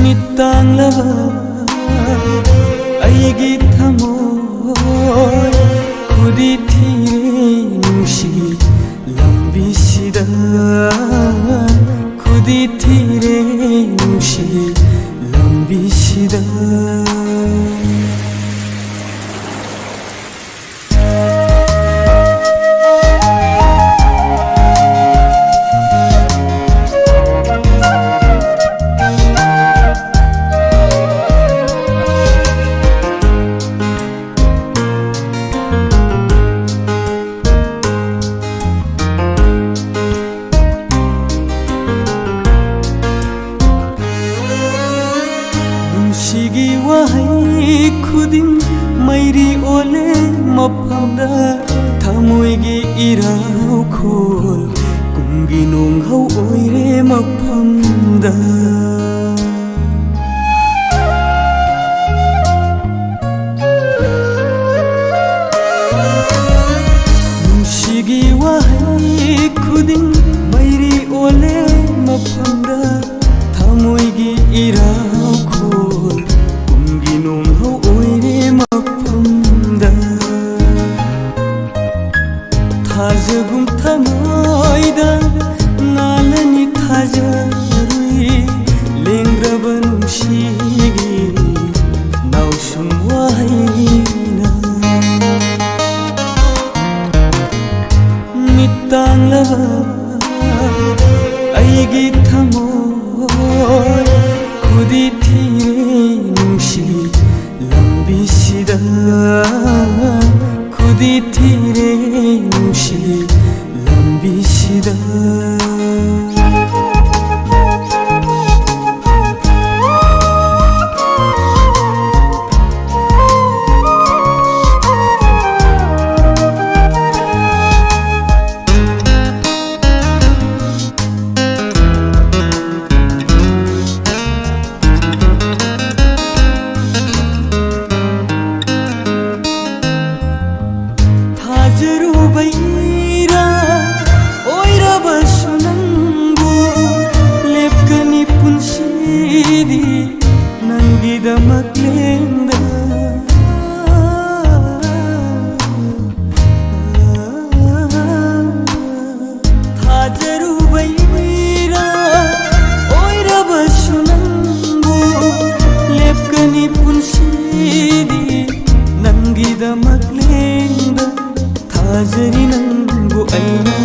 ꯃꯤꯠ ꯇꯥꯡꯂꯕ ꯑꯩꯒꯤ ꯊꯃꯣꯏ ꯈꯨꯗꯤ ꯊꯤꯔꯦ ꯅꯨꯡꯁꯤ ꯂꯝꯕꯤꯁꯤꯗ꯫ ꯈꯨꯗꯤ ꯊꯤꯔꯦ ꯅꯨꯡꯁꯤ ꯂꯝꯕꯤꯁꯤꯗ꯫ ꯅꯨꯡꯁꯤꯒꯤ ꯋꯥꯍꯩ ꯈꯨꯗꯤꯡ ꯃꯩꯔꯤ ꯑꯣꯜꯂꯦ ꯃꯐꯝꯗ꯫ ꯊꯃꯣꯏꯒꯤ ꯏꯔꯥꯎꯈꯣꯜ ꯀꯨꯝꯒꯤ ꯅꯣꯡꯍꯧ ꯑꯣꯏꯔꯦ ꯃꯐꯝꯗ꯫ ꯅꯨꯡꯁꯤꯒꯤ ꯋꯥꯍꯩ ꯈꯨꯗꯤꯡ ꯃꯩꯔꯤ ꯑꯣꯜꯂꯦ ꯃꯐꯝꯗ꯫ ꯊꯃꯣꯏꯒꯤ ꯏꯔꯥꯎꯈꯣꯜ ꯀꯨꯝꯒꯤ ꯅꯣꯡꯍꯧ ꯑꯣꯏꯔꯦ ꯃꯐꯝꯗ꯫ ꯊꯥꯖꯒꯨꯝ ꯊꯃꯣꯏꯗ ꯉꯥꯜꯂꯅꯤ ꯊꯥꯖꯔꯨꯏ꯫ ꯂꯦꯡꯗ꯭ꯔꯕ ꯅꯨꯡꯁꯤꯒꯤ ꯅꯥꯎꯁꯨꯝ ꯋꯥꯍꯩꯅ꯫ ꯃꯤꯠ ꯇꯥꯡꯂꯕ ꯑꯩꯒꯤ ꯊꯃꯣꯏ ꯈꯨꯗꯤ ꯊꯤꯔꯦ ꯅꯨꯡꯁꯤ ꯂꯝꯕꯤꯁꯤꯗ꯫ ꯈꯨꯗꯤ ꯊꯤꯔꯦ ꯅꯨꯡꯁꯤ ꯂꯝꯕꯤꯁꯤꯗ꯫ ꯅꯪꯒꯤꯗꯃꯛ ꯂꯦꯡꯗ ꯊꯥꯖꯔꯨꯕꯩꯔꯥ ꯑꯣꯏꯔꯕꯁꯨ ꯅꯪꯕꯨ ꯂꯦꯞꯀꯅꯤ ꯄꯨꯟꯁꯤꯗꯤ ꯅꯪꯒꯤꯗꯃꯛ ꯂꯦꯡꯗ ꯊꯥꯖꯔꯤ ꯅꯪꯕꯨ ꯑꯩꯅ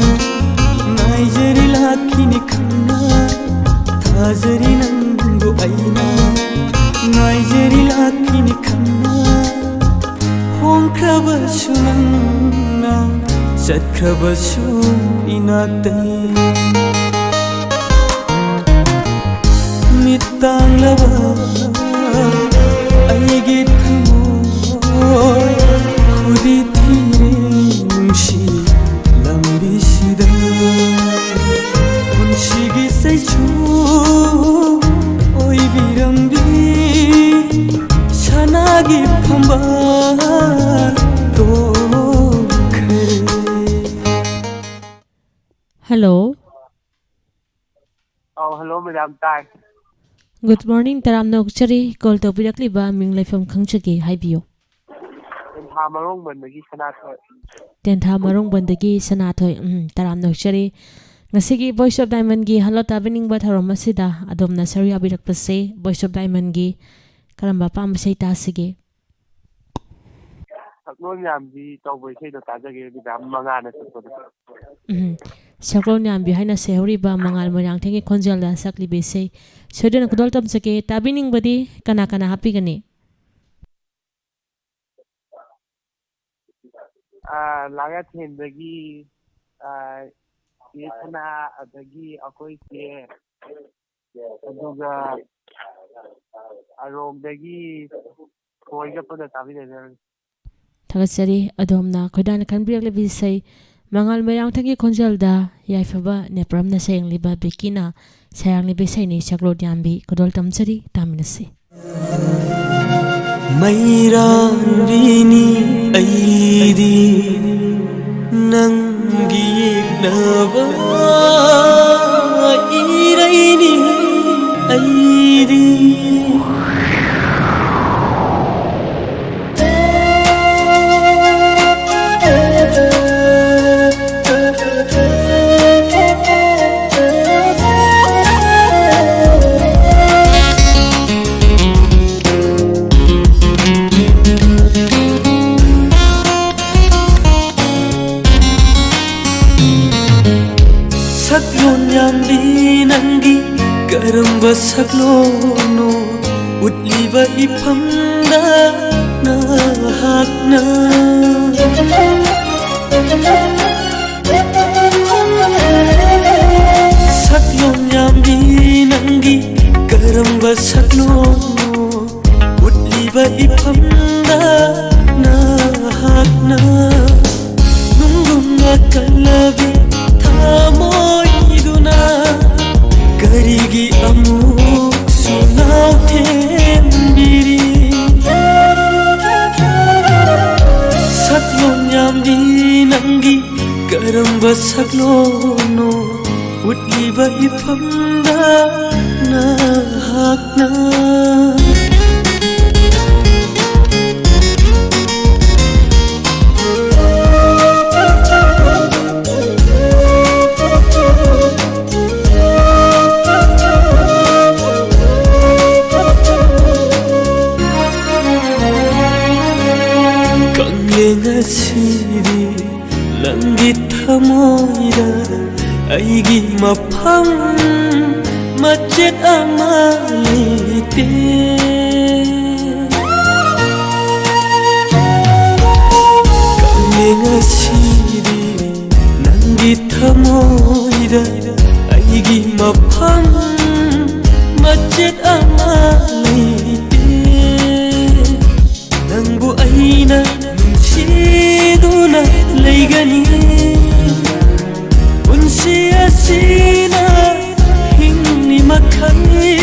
ꯉꯥꯏꯖꯔꯤ ꯂꯥꯛꯈꯤꯅꯤ ꯈꯟꯅ ꯊꯥꯖꯔꯤ ꯅꯪꯕꯨ ꯑꯩꯅ ꯉꯥꯏꯖꯔꯤ ꯂꯥꯛꯈꯤꯅꯤ ꯈꯟꯅ ꯍꯣꯡꯈ꯭ꯔꯕꯁꯨ ꯅꯪꯅ ꯆꯠꯈ꯭ꯔꯕꯁꯨ ꯏꯅꯥꯛꯇꯩ ꯃꯤꯠ ꯇꯥꯡꯂꯕ ꯑꯩꯒꯤ ꯊꯃꯣꯏ ꯈꯨꯗꯤ ꯊꯤꯔꯦ ꯅꯨꯡꯁꯤ ꯂꯝꯕꯤꯁꯤꯗ ꯄꯨꯟꯁꯤꯒꯤ ꯆꯩꯁꯨ ꯑꯣꯏꯕꯤꯔꯝꯕꯤ ꯁꯅꯥꯒꯤ ꯐꯝꯕꯥꯜ ꯇꯣꯛꯈ꯭ꯔꯦ꯫ Hello. ꯑꯧ, hello madam, ꯇꯥꯏ꯫ Good morning, ꯇꯔꯥꯝꯅ ꯑꯣꯛꯆꯔꯤ꯫ Call ꯇꯧꯕꯤꯔꯛꯂꯤꯕ ꯃꯤꯡ ꯂꯩꯐꯝ ꯈꯪꯖꯒꯦ, ꯍꯥꯏꯕꯤꯌꯨ꯫ ꯇꯦꯟꯊꯥ ꯃꯔꯣꯡꯕꯟꯗꯒꯤ ꯁꯅꯥꯊꯣꯏ꯫ ꯇꯦꯟꯊꯥ ꯃꯔꯣꯡꯕꯟꯗꯒꯤ ꯁꯅꯥꯊꯣꯏ꯫ ꯎꯝ, ꯇꯔꯥꯝꯅ ꯑꯣꯛꯆꯔꯤ꯫ ꯉꯁꯤꯒꯤ Voice of Diamondꯒꯤ Hello ꯇꯥꯕꯤꯅꯤꯡꯕ ꯊꯧꯔꯝ ꯑꯁꯤꯗ ꯑꯗꯣꯝꯅ ꯁꯔꯨꯛ ꯌꯥꯕꯤꯔꯛꯄꯁꯦ Voice of Diamondꯒꯤ ꯀꯔꯝꯕ ꯑꯄꯥꯝꯕ ꯏꯁꯩ ꯇꯥꯁꯤꯒꯦ? ꯁꯛꯂꯣꯟ ꯌꯥꯝꯕꯤ ꯇꯧꯕ ꯏꯁꯩꯗꯣ ꯇꯥꯖꯒꯦ, madam ꯃꯉꯥꯅ ꯁꯛꯄꯗꯣ꯫ ꯎꯝ, ꯁꯛꯂꯣꯟ ꯌꯥꯝꯕꯤ ꯍꯥꯏꯅ ꯁꯩꯍꯧꯔꯤꯕ ꯃꯉꯥꯜ ꯃꯣꯏꯔꯥꯡꯊꯦꯝꯒꯤ ꯈꯣꯟꯖꯦꯜꯗ ꯁꯛꯂꯤꯕ ꯏꯁꯩ ꯁꯣꯏꯗꯅ ꯈꯨꯗꯣꯜ ꯇꯝꯖꯒꯦ꯫ ꯇꯥꯕꯤꯅꯤꯡꯕꯗꯤ ꯀꯅꯥ ꯀꯅꯥ ꯍꯥꯞꯄꯤꯒꯅꯤ? ꯑꯥ, ꯂꯥꯡꯉꯊꯦꯟꯗꯒꯤ, ꯑꯥ, ꯆꯦ ꯁꯅꯥ, ꯑꯗꯒꯤ ꯑꯩꯈꯣꯏ ꯆꯦ, ꯑꯗꯨꯒ ꯑꯔꯣꯝꯗꯒꯤ ꯊꯣꯏꯒ ꯄꯨꯟꯅ ꯇꯥꯃꯤꯟꯅꯖꯔꯒꯦ꯫ ꯊꯥꯒꯠꯆꯔꯤ꯫ ꯑꯗꯣꯝꯅ ꯈꯣꯏꯗꯥꯅ ꯈꯟꯕꯤꯔꯛꯂꯤꯕ ꯏꯁꯩ ꯃꯉꯥꯜ ꯃꯣꯏꯔꯥꯡꯊꯦꯝꯒꯤ ꯈꯣꯟꯖꯦꯜꯗ ꯌꯥꯏꯐꯕ ꯅꯦꯄ꯭ꯔꯝꯅ ꯁꯩꯌꯦꯡꯂꯤꯕ ꯕꯤꯀꯤꯅ ꯁꯩꯔꯥꯡꯂꯤꯕ ꯏꯁꯩꯅꯤ꯫ ꯁꯛꯂꯣꯟ ꯌꯥꯝꯕꯤ ꯈꯨꯗꯣꯜ ꯇꯝꯖꯔꯤ, ꯇꯥꯃꯤꯟꯅꯁꯤ꯫ ꯃꯩꯔꯥꯟꯕꯤꯅꯤ ꯑꯩꯗꯤ ꯅꯪꯒꯤ ꯌꯦꯛꯅꯕ ꯏꯔꯩꯅꯤ ꯑꯩꯗꯤ ꯁꯛꯂꯣꯟꯅꯣ ꯎꯠꯂꯤꯕ ꯏꯐꯝꯗ ꯅꯍꯥꯛꯅ꯫ ꯁꯛꯂꯣꯟ ꯌꯥꯝꯕꯤ ꯅꯪꯒꯤ ꯀꯔꯝꯕ ꯁꯛꯂꯣꯟꯅꯣ ꯎꯠꯂꯤꯕ ꯏꯐꯝꯗ ꯅꯍꯥꯛꯅ ꯅꯨꯡꯒꯨꯝꯅ ꯀꯜꯂꯕꯤ ꯊꯃꯣꯏꯗꯨꯅ ꯀꯔꯤꯒꯤ ꯑꯃꯨꯛꯁꯨ ꯅꯥꯎꯊꯦꯝꯕꯤꯔꯤ? ꯁꯛꯂꯣꯟ ꯌꯥꯝꯕꯤ ꯅꯪꯒꯤ ꯀꯔꯝꯕ ꯁꯛꯂꯣꯟꯅꯣ ꯎꯠꯂꯤꯕ ꯏꯐꯝꯗ ꯅꯍꯥꯛꯅ? ꯀꯥꯡꯂꯦꯟ ꯑꯁꯤꯗꯤ ꯅꯪꯒꯤ ꯊꯃꯣꯏꯗ ꯑꯩꯒꯤ ꯃꯐꯝ ꯃꯆꯦꯠ ꯑꯃ ꯂꯩꯇꯦ꯫ ꯀꯥꯡꯂꯦꯟ ꯑꯁꯤꯗꯤ ꯅꯪꯒꯤ ꯊꯃꯣꯏꯗ ꯑꯩꯒꯤ ꯃꯐꯝ ꯃꯆꯦꯠ ꯑꯃ ꯂꯩꯇꯦ꯫ ꯅꯪꯕꯨ ꯑꯩꯅ ꯅꯨꯡꯁꯤꯗꯨꯅ ꯂꯩꯒꯅꯤ꯫ ꯄꯨꯟꯁꯤ ꯑꯁꯤꯅ ꯍꯤꯡꯂꯤ ꯃꯈꯩ,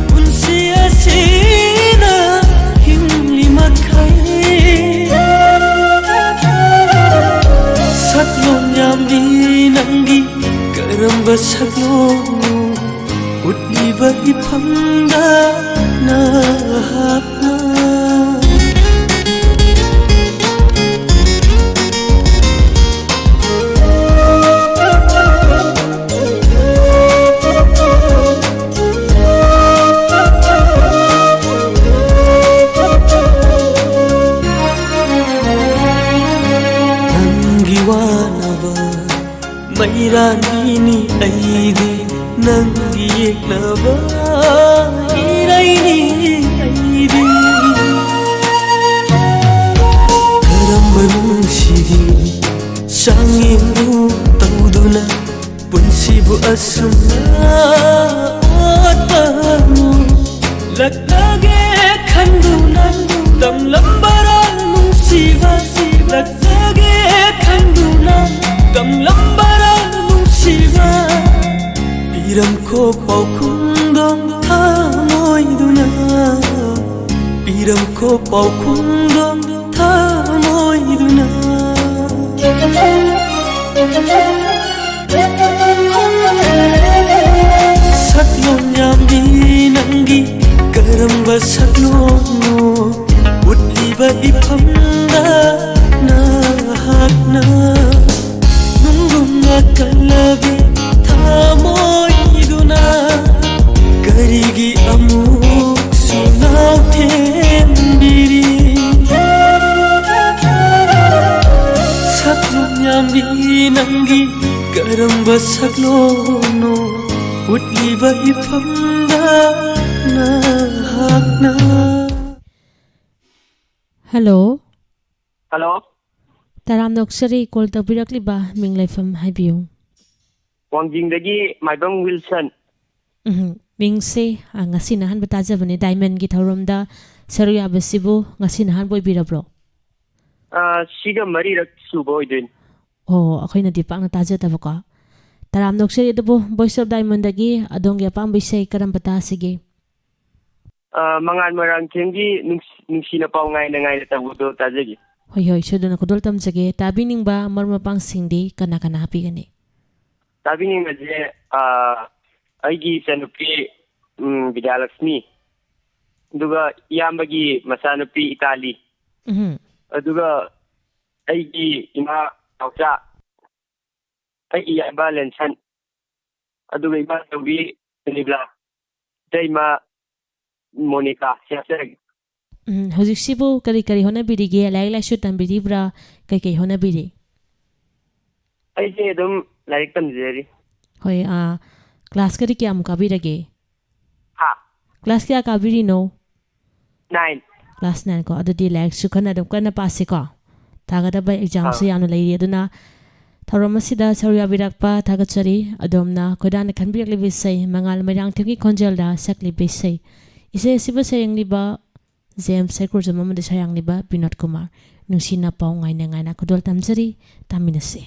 ꯄꯨꯟꯁꯤ ꯑꯁꯤꯅ ꯍꯤꯡꯂꯤ ꯃꯈꯩ꯫ ꯁꯛꯂꯣꯟ ꯌꯥꯝꯕꯤ ꯅꯪꯒꯤ ꯀꯔꯝꯕ ꯁꯛꯂꯣꯟ ꯎꯠꯂꯤꯕ ꯏꯐꯝꯗ ꯅꯍꯥꯛꯅ? ꯅꯪꯒꯤ ꯋꯥꯅꯕ ꯃꯩꯔꯥꯅꯤꯅꯤ ꯑꯩꯗꯤ, ꯅꯪꯒꯤ ꯅꯕ ꯏꯔꯩꯅꯤ ꯑꯩꯗꯤ꯫ ꯀꯔꯝꯕ ꯅꯨꯡꯁꯤꯕꯤ ꯆꯥꯡꯌꯦꯡꯕꯨ ꯇꯧꯗꯨꯅ ꯄꯨꯟꯁꯤꯕꯨ ꯑꯁꯨꯝꯅ ꯑꯣꯠꯄꯅꯣ? ꯂꯛꯂꯒꯦ ꯈꯟꯗꯨꯅ ꯇꯝꯂꯝꯕꯔꯥ ꯅꯨꯡꯁꯤꯕ? ꯂꯛꯂꯒꯦ ꯈꯟꯗꯨꯅ ꯇꯝꯂꯝꯕꯔꯥ ꯅꯨꯡꯁꯤꯕ? ꯄꯤꯔꯝꯈꯣ ꯄꯥꯎꯈꯨꯝꯗꯣ ꯊꯃꯣꯏꯗꯨꯅ, ꯄꯤꯔꯝꯈꯣ ꯄꯥꯎꯈꯨꯝꯗꯣ ꯊꯃꯣꯏꯗꯨꯅ꯫ ꯁꯛꯂꯣꯟ ꯌꯥꯝꯕꯤ ꯅꯪꯒꯤ ꯀꯔꯝꯕ ꯁꯛꯂꯣꯟꯅꯣ? ꯎꯠꯂꯤꯕ ꯏꯐꯝꯗ ꯅꯍꯥꯛꯅ ꯅꯨꯡꯒꯨꯝꯅ ꯀꯜꯂꯕꯤ ꯊꯃꯣꯏꯗꯨꯅ ꯀꯔꯤꯒꯤ ꯑꯃꯨꯛꯁꯨ ꯅꯥꯎꯊꯦꯝꯕꯤꯔꯤ? ꯁꯛꯂꯣꯟ ꯌꯥꯝꯕꯤ ꯅꯪꯒꯤ ꯀꯔꯝꯕ ꯁꯛꯂꯣꯟꯅꯣ? ꯎꯠꯂꯤꯕ ꯏꯐꯝꯗ ꯅꯍꯥꯛꯅ꯫ ꯍꯜꯂꯣ꯫ ꯍꯜꯂꯣ꯫ ꯇꯔꯥꯝꯅ ꯑꯣꯛꯆꯔꯤ, ꯀꯣꯜ ꯇꯧꯕꯤꯔꯛꯂꯤꯕ ꯃꯤꯡ ꯂꯩꯐꯝ ꯍꯥꯏꯕꯤꯌꯨ꯫ ꯋꯥꯡꯖꯤꯡꯗꯒꯤ ꯃꯥꯏꯕꯝ ꯋꯤꯜꯁꯟ꯫ ꯎꯝ, ꯃꯤꯡꯁꯦ, ꯑ, ꯉꯁꯤꯅ ꯑꯍꯥꯟꯕ ꯇꯥꯖꯕꯅꯦ꯫ ꯗꯥꯏꯃꯟꯒꯤ ꯊꯧꯔꯝꯗ ꯁꯔꯨꯛ ꯌꯥꯕꯁꯤꯕꯨ ꯉꯁꯤꯅ ꯑꯍꯥꯟꯕ ꯑꯣꯏꯕꯤꯔꯕ꯭ꯔꯣ? ꯑ, ꯁꯤꯒ ꯃꯔꯤꯔꯛ ꯁꯨꯕ ꯑꯣꯏꯗꯣꯏꯅꯤ꯫ ꯑꯣ, ꯑꯩꯈꯣꯏꯅꯗꯤ ꯄꯥꯛꯅ ꯇꯥꯖꯗꯕꯀꯣ꯫ ꯇꯔꯥꯝꯅ ꯑꯣꯛꯆꯔꯤ, ꯑꯗꯨꯕꯨ Voice of Diamondꯗꯒꯤ ꯑꯗꯣꯝꯒꯤ ꯑꯄꯥꯝꯕ ꯏꯁꯩ ꯀꯔꯝꯕ ꯇꯥꯁꯤꯒꯦ? ꯑ, ꯃꯉꯥꯜ ꯃꯣꯏꯔꯥꯡꯊꯦꯝꯒꯤ ꯅꯨꯡꯁꯤ-, ꯅꯨꯡꯁꯤꯅ ꯄꯥꯎ ꯉꯥꯏꯅ ꯉꯥꯏꯅ ꯇꯧꯕꯗꯣ ꯇꯥꯖꯒꯦ꯫ ꯍꯣꯏ, ꯍꯣꯏ, ꯁꯣꯏꯗꯅ ꯈꯨꯗꯣꯜ ꯇꯝꯖꯒꯦ꯫ ꯇꯥꯕꯤꯅꯤꯡꯕ ꯃꯔꯨꯞ ꯃꯄꯥꯡꯁꯤꯡꯗꯤ ꯀꯅꯥ ꯀꯅꯥ ꯍꯥꯞꯄꯤꯒꯅꯤ? ꯇꯥꯕꯤꯅꯤꯡꯕꯁꯦ, ꯑ, ꯑꯩꯒꯤ ꯏꯆꯟꯅꯨꯄꯤ, ꯎꯝ, ꯕꯤꯗ꯭ꯌꯥꯂꯛꯁꯃꯤ, ꯑꯗꯨꯒ ꯏꯌꯥꯝꯕꯒꯤ ꯃꯆꯥꯅꯨꯄꯤ ꯏꯇꯥꯂꯤ, ꯎꯝ꯫ ꯑꯗꯨꯒ ꯑꯩꯒꯤ ꯏꯃꯥ ꯅꯥꯎꯆꯥ, ꯑꯩꯒꯤ ꯏꯌꯥꯝꯕ ꯂꯦꯟꯁꯟ, ꯑꯗꯨꯒ ꯏꯃꯥꯆꯧꯕꯤ ꯁꯨꯅꯤꯕ꯭ꯂꯥ, ꯏꯇꯩꯃ ꯃꯣꯅꯤꯀꯥ, ꯁꯤ ꯍꯥꯞꯆꯔꯒꯦ꯫ ꯎꯝ, ꯍꯧꯖꯤꯛꯁꯤꯕꯨ ꯀꯔꯤ ꯀꯔꯤ ꯍꯣꯠꯅꯕꯤꯔꯤꯒꯦ? ꯂꯥꯏꯔꯤꯛ ꯂꯥꯏꯁꯨ ꯇꯝꯕꯤꯔꯤꯕ꯭ꯔꯥ? ꯀꯩ ꯀꯩ ꯍꯣꯠꯅꯕꯤꯔꯤ? ꯑꯩꯁꯦ ꯑꯗꯨꯝ ꯂꯥꯏꯔꯤꯛ ꯇꯝꯖꯔꯤ꯫ ꯍꯣꯏ, ꯑꯥ, ꯀ꯭ꯂꯥꯁꯀꯗꯤ ꯀꯌꯥꯃꯨꯛ ꯀꯥꯕꯤꯔꯒꯦ? ꯍꯥ? ꯀ꯭ꯂꯥꯁ ꯀꯌꯥ ꯀꯥꯕꯤꯔꯤꯅꯣ? ꯅꯥꯏꯟ꯫ ꯀ꯭ꯂꯥꯁ ꯅꯥꯏꯟ ꯀꯣ꯫ ꯑꯗꯨꯗꯤ ꯂꯥꯏꯔꯤꯛꯁꯨ ꯀꯟꯅ ꯑꯗꯨꯝ ꯀꯟꯅ ꯄꯥꯁꯤꯀꯣ꯫ ꯊꯥꯒꯗꯕ ꯑꯦꯛꯖꯥꯝꯁꯨ ꯑꯥ꯫ ꯌꯥꯝꯅ ꯂꯩꯔꯤ꯫ ꯑꯗꯨꯅ ꯊꯧꯔꯝ ꯑꯁꯤꯗ ꯁꯔꯨꯛ ꯌꯥꯕꯤꯔꯛꯄ ꯊꯥꯒꯠꯆꯔꯤ꯫ ꯑꯗꯣꯝꯅ ꯈꯣꯏꯗꯥꯅ ꯈꯟꯕꯤꯔꯛꯂꯤꯕ ꯏꯁꯩ ꯃꯉꯥꯜ ꯃꯩꯔꯥꯡꯊꯦꯝꯒꯤ ꯈꯣꯟꯖꯦꯜꯗ ꯁꯛꯂꯤꯕ ꯏꯁꯩ, ꯏꯁꯩ ꯑꯁꯤꯕꯨ ꯁꯩꯔꯦꯡꯂꯤꯕ ꯖꯦꯝꯁ ꯁꯩꯀꯨꯔꯖꯝ ꯑꯃꯗꯤ ꯁꯩꯔꯥꯡꯂꯤꯕ ꯕꯤꯅꯣꯗ ꯀꯨꯃꯥꯔ꯫ ꯅꯨꯡꯁꯤꯅ ꯄꯥꯎ ꯉꯥꯏꯅ ꯉꯥꯏꯅ ꯈꯨꯗꯣꯜ ꯇꯝꯖꯔꯤ꯫ ꯇꯥꯃꯤꯟꯅꯁꯤ꯫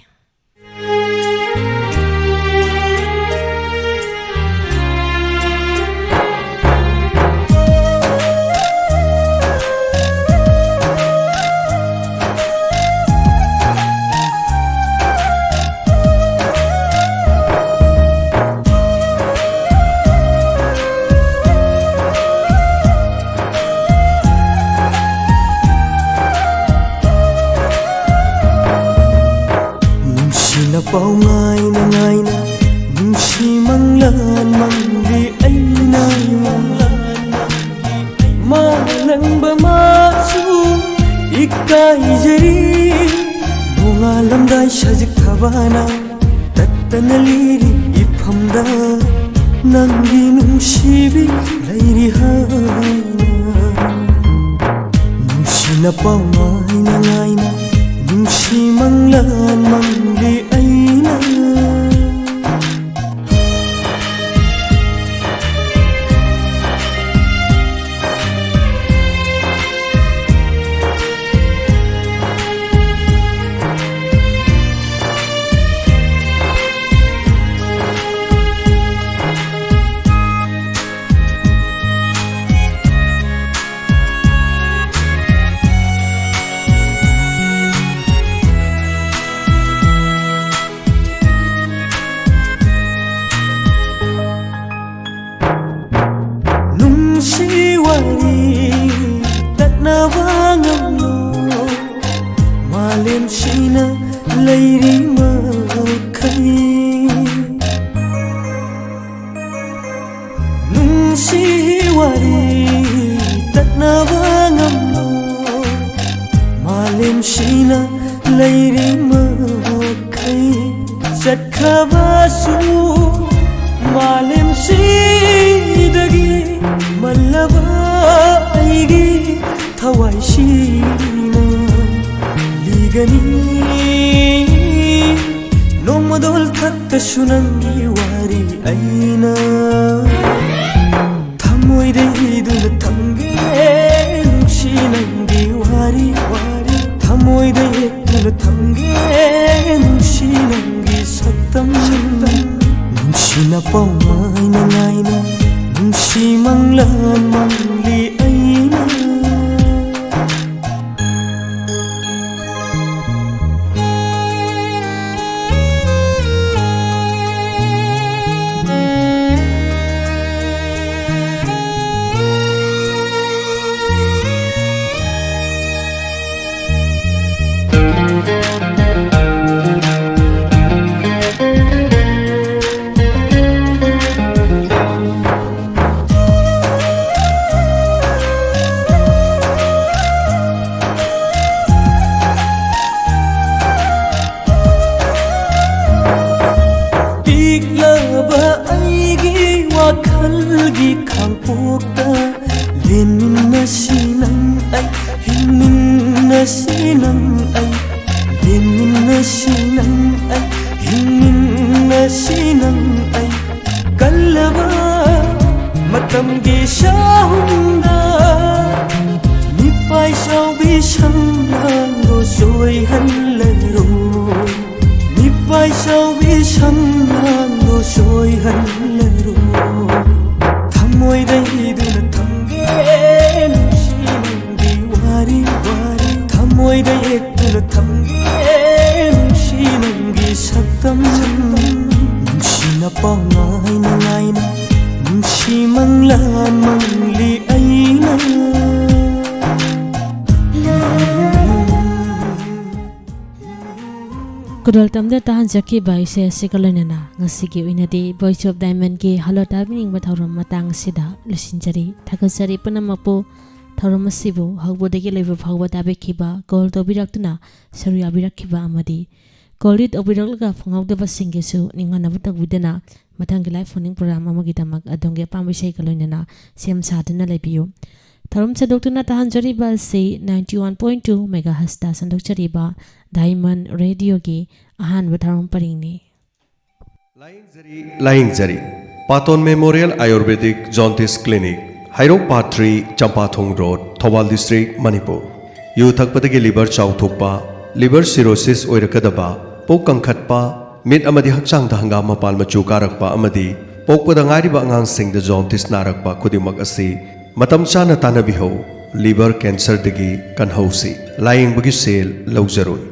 ꯅꯨꯡꯁꯤꯅ ꯄꯥꯎ ꯉꯥꯏꯅ ꯉꯥꯏꯅ, ꯅꯨꯡꯁꯤ ꯃꯪꯂꯥꯟ ꯃꯪꯂꯤ ꯑꯩꯅ꯫ ꯃꯥ ꯅꯪꯕ ꯃꯥꯁꯨ ꯏꯀꯥꯏꯖꯔꯤ꯫ ꯅꯣꯡꯉꯥꯜꯂꯝꯗꯥꯏ ꯁꯖꯤꯛ ꯊꯕꯥꯅ ꯇꯠꯇꯅ ꯂꯤꯔꯤ ꯏꯐꯝꯗ, ꯅꯪꯒꯤ ꯅꯨꯡꯁꯤꯕꯤ ꯂꯩꯔꯤ ꯍꯥꯏꯅ꯫ ꯅꯨꯡꯁꯤꯅ ꯄꯥꯎ ꯉꯥꯏꯅ ꯉꯥꯏꯅ, ꯅꯨꯡꯁꯤ ꯃꯪꯂꯥꯟ ꯃꯪꯂꯤ ꯑꯩꯅ꯫ ꯅꯨꯡꯁꯤ ꯋꯥꯔꯤ ꯇꯠꯅꯕ ꯉꯝꯂꯣꯏ, ꯃꯥꯂꯦꯝꯁꯤꯅ ꯂꯩꯔꯤ ꯃꯈꯩ꯫ ꯅꯨꯡꯁꯤ ꯋꯥꯔꯤ ꯇꯠꯅꯕ ꯉꯝꯂꯣꯏ, ꯃꯥꯂꯦꯝꯁꯤꯅ ꯂꯩꯔꯤ ꯃꯈꯩ꯫ ꯆꯠꯈ꯭ꯔꯕꯁꯨ ꯃꯥꯂꯦꯝꯁꯤꯗꯒꯤ ꯃꯜꯂꯕ ꯑꯩꯒꯤ ꯊꯋꯥꯏꯁꯤꯅ ꯂꯤꯒꯅꯤ꯫ ꯅꯣꯡꯃꯗꯣꯜ ꯈꯛꯇꯁꯨ ꯅꯪꯒꯤ ꯋꯥꯔꯤ ꯑꯩꯅ ꯊꯃꯣꯏꯗ ꯏꯗꯨꯅ ꯊꯝꯒꯦ꯫ ꯅꯨꯡꯁꯤ ꯅꯪꯒꯤ ꯋꯥꯔꯤ, ꯋꯥꯔꯤ ꯊꯃꯣꯏꯗ ꯌꯦꯛꯇꯨꯅ ꯊꯝꯒꯦ꯫ ꯅꯨꯡꯁꯤ ꯅꯪꯒꯤ ꯁꯛꯇꯝ, ꯁꯛꯇꯝ ꯅꯨꯡꯁꯤꯅ ꯄꯥꯎ ꯉꯥꯏꯅ ꯉꯥꯏꯅ ꯅꯨꯡꯁꯤ ꯃꯪꯂꯥꯟ ꯃꯪꯂꯤ ꯑꯩꯅ꯫ ꯄꯤꯛꯂꯕ ꯑꯩꯒꯤ ꯋꯥꯈꯜꯒꯤ ꯈꯥꯡꯄꯣꯛꯇ ꯂꯦꯟꯃꯤꯟꯅꯁꯤ ꯅꯪ ꯑꯩ, ꯍꯤꯡꯃꯤꯟꯅꯁꯤ ꯅꯪ ꯑꯩ, ꯂꯦꯟꯃꯤꯟꯅꯁꯤ ꯅꯪ ꯑꯩ, ꯍꯤꯡꯃꯤꯟꯅꯁꯤ ꯅꯪ ꯑꯩ꯫ ꯀꯜꯂꯕ ꯃꯇꯝꯒꯤ ꯁꯥꯍꯨꯝꯗ ꯃꯤꯄꯥꯏ ꯆꯥꯎꯕꯤ ꯁꯝꯂꯥꯡꯗꯣ ꯆꯣꯏꯍꯜꯂꯔꯣꯏ꯫ ꯃꯤꯄꯥꯏ ꯆꯥꯎꯕꯤ ꯁꯝꯂꯥꯡꯗꯣ ꯆꯣꯏꯍꯜꯂꯔꯣꯏ꯫ ꯊꯃꯣꯏꯗ ꯏꯗꯨꯅ ꯊꯝꯒꯦ ꯅꯨꯡꯁꯤ ꯅꯪꯒꯤ ꯋꯥꯔꯤ, ꯋꯥꯔꯤ ꯊꯃꯣꯏꯗ ꯌꯦꯛꯇꯨꯅ ꯊꯝꯒꯦ꯫ ꯅꯨꯡꯁꯤ ꯅꯪꯒꯤ ꯁꯛꯇꯝ, ꯁꯛꯇꯝ ꯅꯨꯡꯁꯤꯅ ꯄꯥꯎ ꯉꯥꯏꯅ ꯉꯥꯏꯅ ꯅꯨꯡꯁꯤ ꯃꯪꯂꯥꯟ ꯃꯪꯂꯤ ꯑꯩꯅ꯫ ꯀꯨꯗꯣꯜ ꯇꯝꯗ ꯇꯥꯍꯟꯖꯈꯤꯕ ꯏꯁꯩ ꯑꯁꯤꯒ ꯂꯣꯏꯅꯅ ꯉꯁꯤꯒꯤ ꯑꯣꯏꯅꯗꯤ Voice of Diamondꯀꯤ ꯍꯜꯂꯣ ꯇꯥꯕꯤꯅꯤꯡꯕ ꯊꯧꯔꯝ ꯃꯇꯥꯡ ꯑꯁꯤꯗ ꯂꯣꯏꯁꯤꯟꯖꯔꯤ꯫ ꯊꯥꯒꯠꯆꯔꯤ ꯄꯨꯝꯅꯃꯛꯄꯨ꯫ ꯊꯧꯔꯝ ꯑꯁꯤꯕꯨ ꯍꯧꯕꯗꯒꯤ ꯂꯣꯏꯕ ꯐꯥꯎꯕ ꯇꯥꯕꯤꯈꯤꯕ, ꯀꯣꯜ ꯇꯧꯕꯤꯔꯛꯇꯨꯅ ꯁꯔꯨꯛ ꯌꯥꯕꯤꯔꯛꯈꯤꯕ ꯑꯃꯗꯤ ꯀꯣꯜ ꯔꯤꯠ ꯑꯣꯏꯕꯤꯔꯛꯂꯒ ꯐꯪꯍꯧꯗꯕꯁꯤꯡꯒꯤꯁꯨ ꯅꯤꯡꯍꯟꯅꯕ ꯇꯧꯕꯤꯗꯅ ꯃꯊꯪꯒꯤ live phone-in program ꯑꯃꯒꯤꯗꯃꯛ ꯑꯗꯣꯝꯒꯤ ꯑꯄꯥꯝꯕ ꯏꯁꯩꯒ ꯂꯣꯏꯅꯅ ꯁꯦꯝ ꯁꯥꯗꯨꯅ ꯂꯩꯕꯤꯌꯨ꯫ ꯊꯧꯔꯝ ꯁꯟꯗꯣꯛꯇꯨꯅ ꯇꯥꯍꯟꯖꯔꯤꯕ ꯑꯁꯤ ninety one point two megahertz-ꯇ ꯁꯟꯗꯣꯛꯆꯔꯤꯕ Diamond Radio-ꯒꯤ ꯑꯍꯥꯟꯕ ꯊꯧꯔꯝ ꯄꯔꯤꯡꯅꯤ꯫ ꯂꯥꯌꯦꯡꯖꯔꯤ, ꯂꯥꯌꯦꯡꯖꯔꯤ꯫ ꯄꯥꯇꯣꯟ Memorial Ayurvedic Jaundice Clinic, Heirok part three, Champathong road, Thoubal district, ꯃꯅꯤꯄꯨꯔ꯫ ꯌꯨ ꯊꯛꯄꯗꯒꯤ ꯂꯤꯚꯔ ꯆꯥꯎꯊꯣꯛꯄ, ꯂꯤꯚꯔ ꯁꯤꯔꯣꯁꯤꯁ ꯑꯣꯏꯔꯛꯀꯗꯕ, ꯄꯨꯛ ꯀꯪꯈꯠꯄ, ꯃꯤꯠ ꯑꯃꯗꯤ ꯍꯛꯆꯥꯡꯗ ꯍꯪꯒꯥꯝ ꯃꯄꯥꯟ ꯃꯆꯨ ꯀꯥꯔꯛꯄ ꯑꯃꯗꯤ ꯄꯣꯛꯄꯗ ꯉꯥꯏꯔꯤꯕ ꯑꯉꯥꯡꯁꯤꯡꯗ ꯖꯣꯟꯗꯤꯁ ꯅꯥꯔꯛꯄ ꯈꯨꯗꯤꯡꯃꯛ ꯑꯁꯤ ꯃꯇꯝ ꯆꯥꯅ ꯇꯥꯟꯅꯕꯤꯍꯧ꯫ ꯂꯤꯚꯔ ꯀꯦꯟꯁꯔꯗꯒꯤ ꯀꯟꯍꯧꯁꯤ꯫ ꯂꯥꯌꯦꯡꯕꯒꯤ ꯁꯦꯜ ꯂꯧꯖꯔꯣꯏ꯫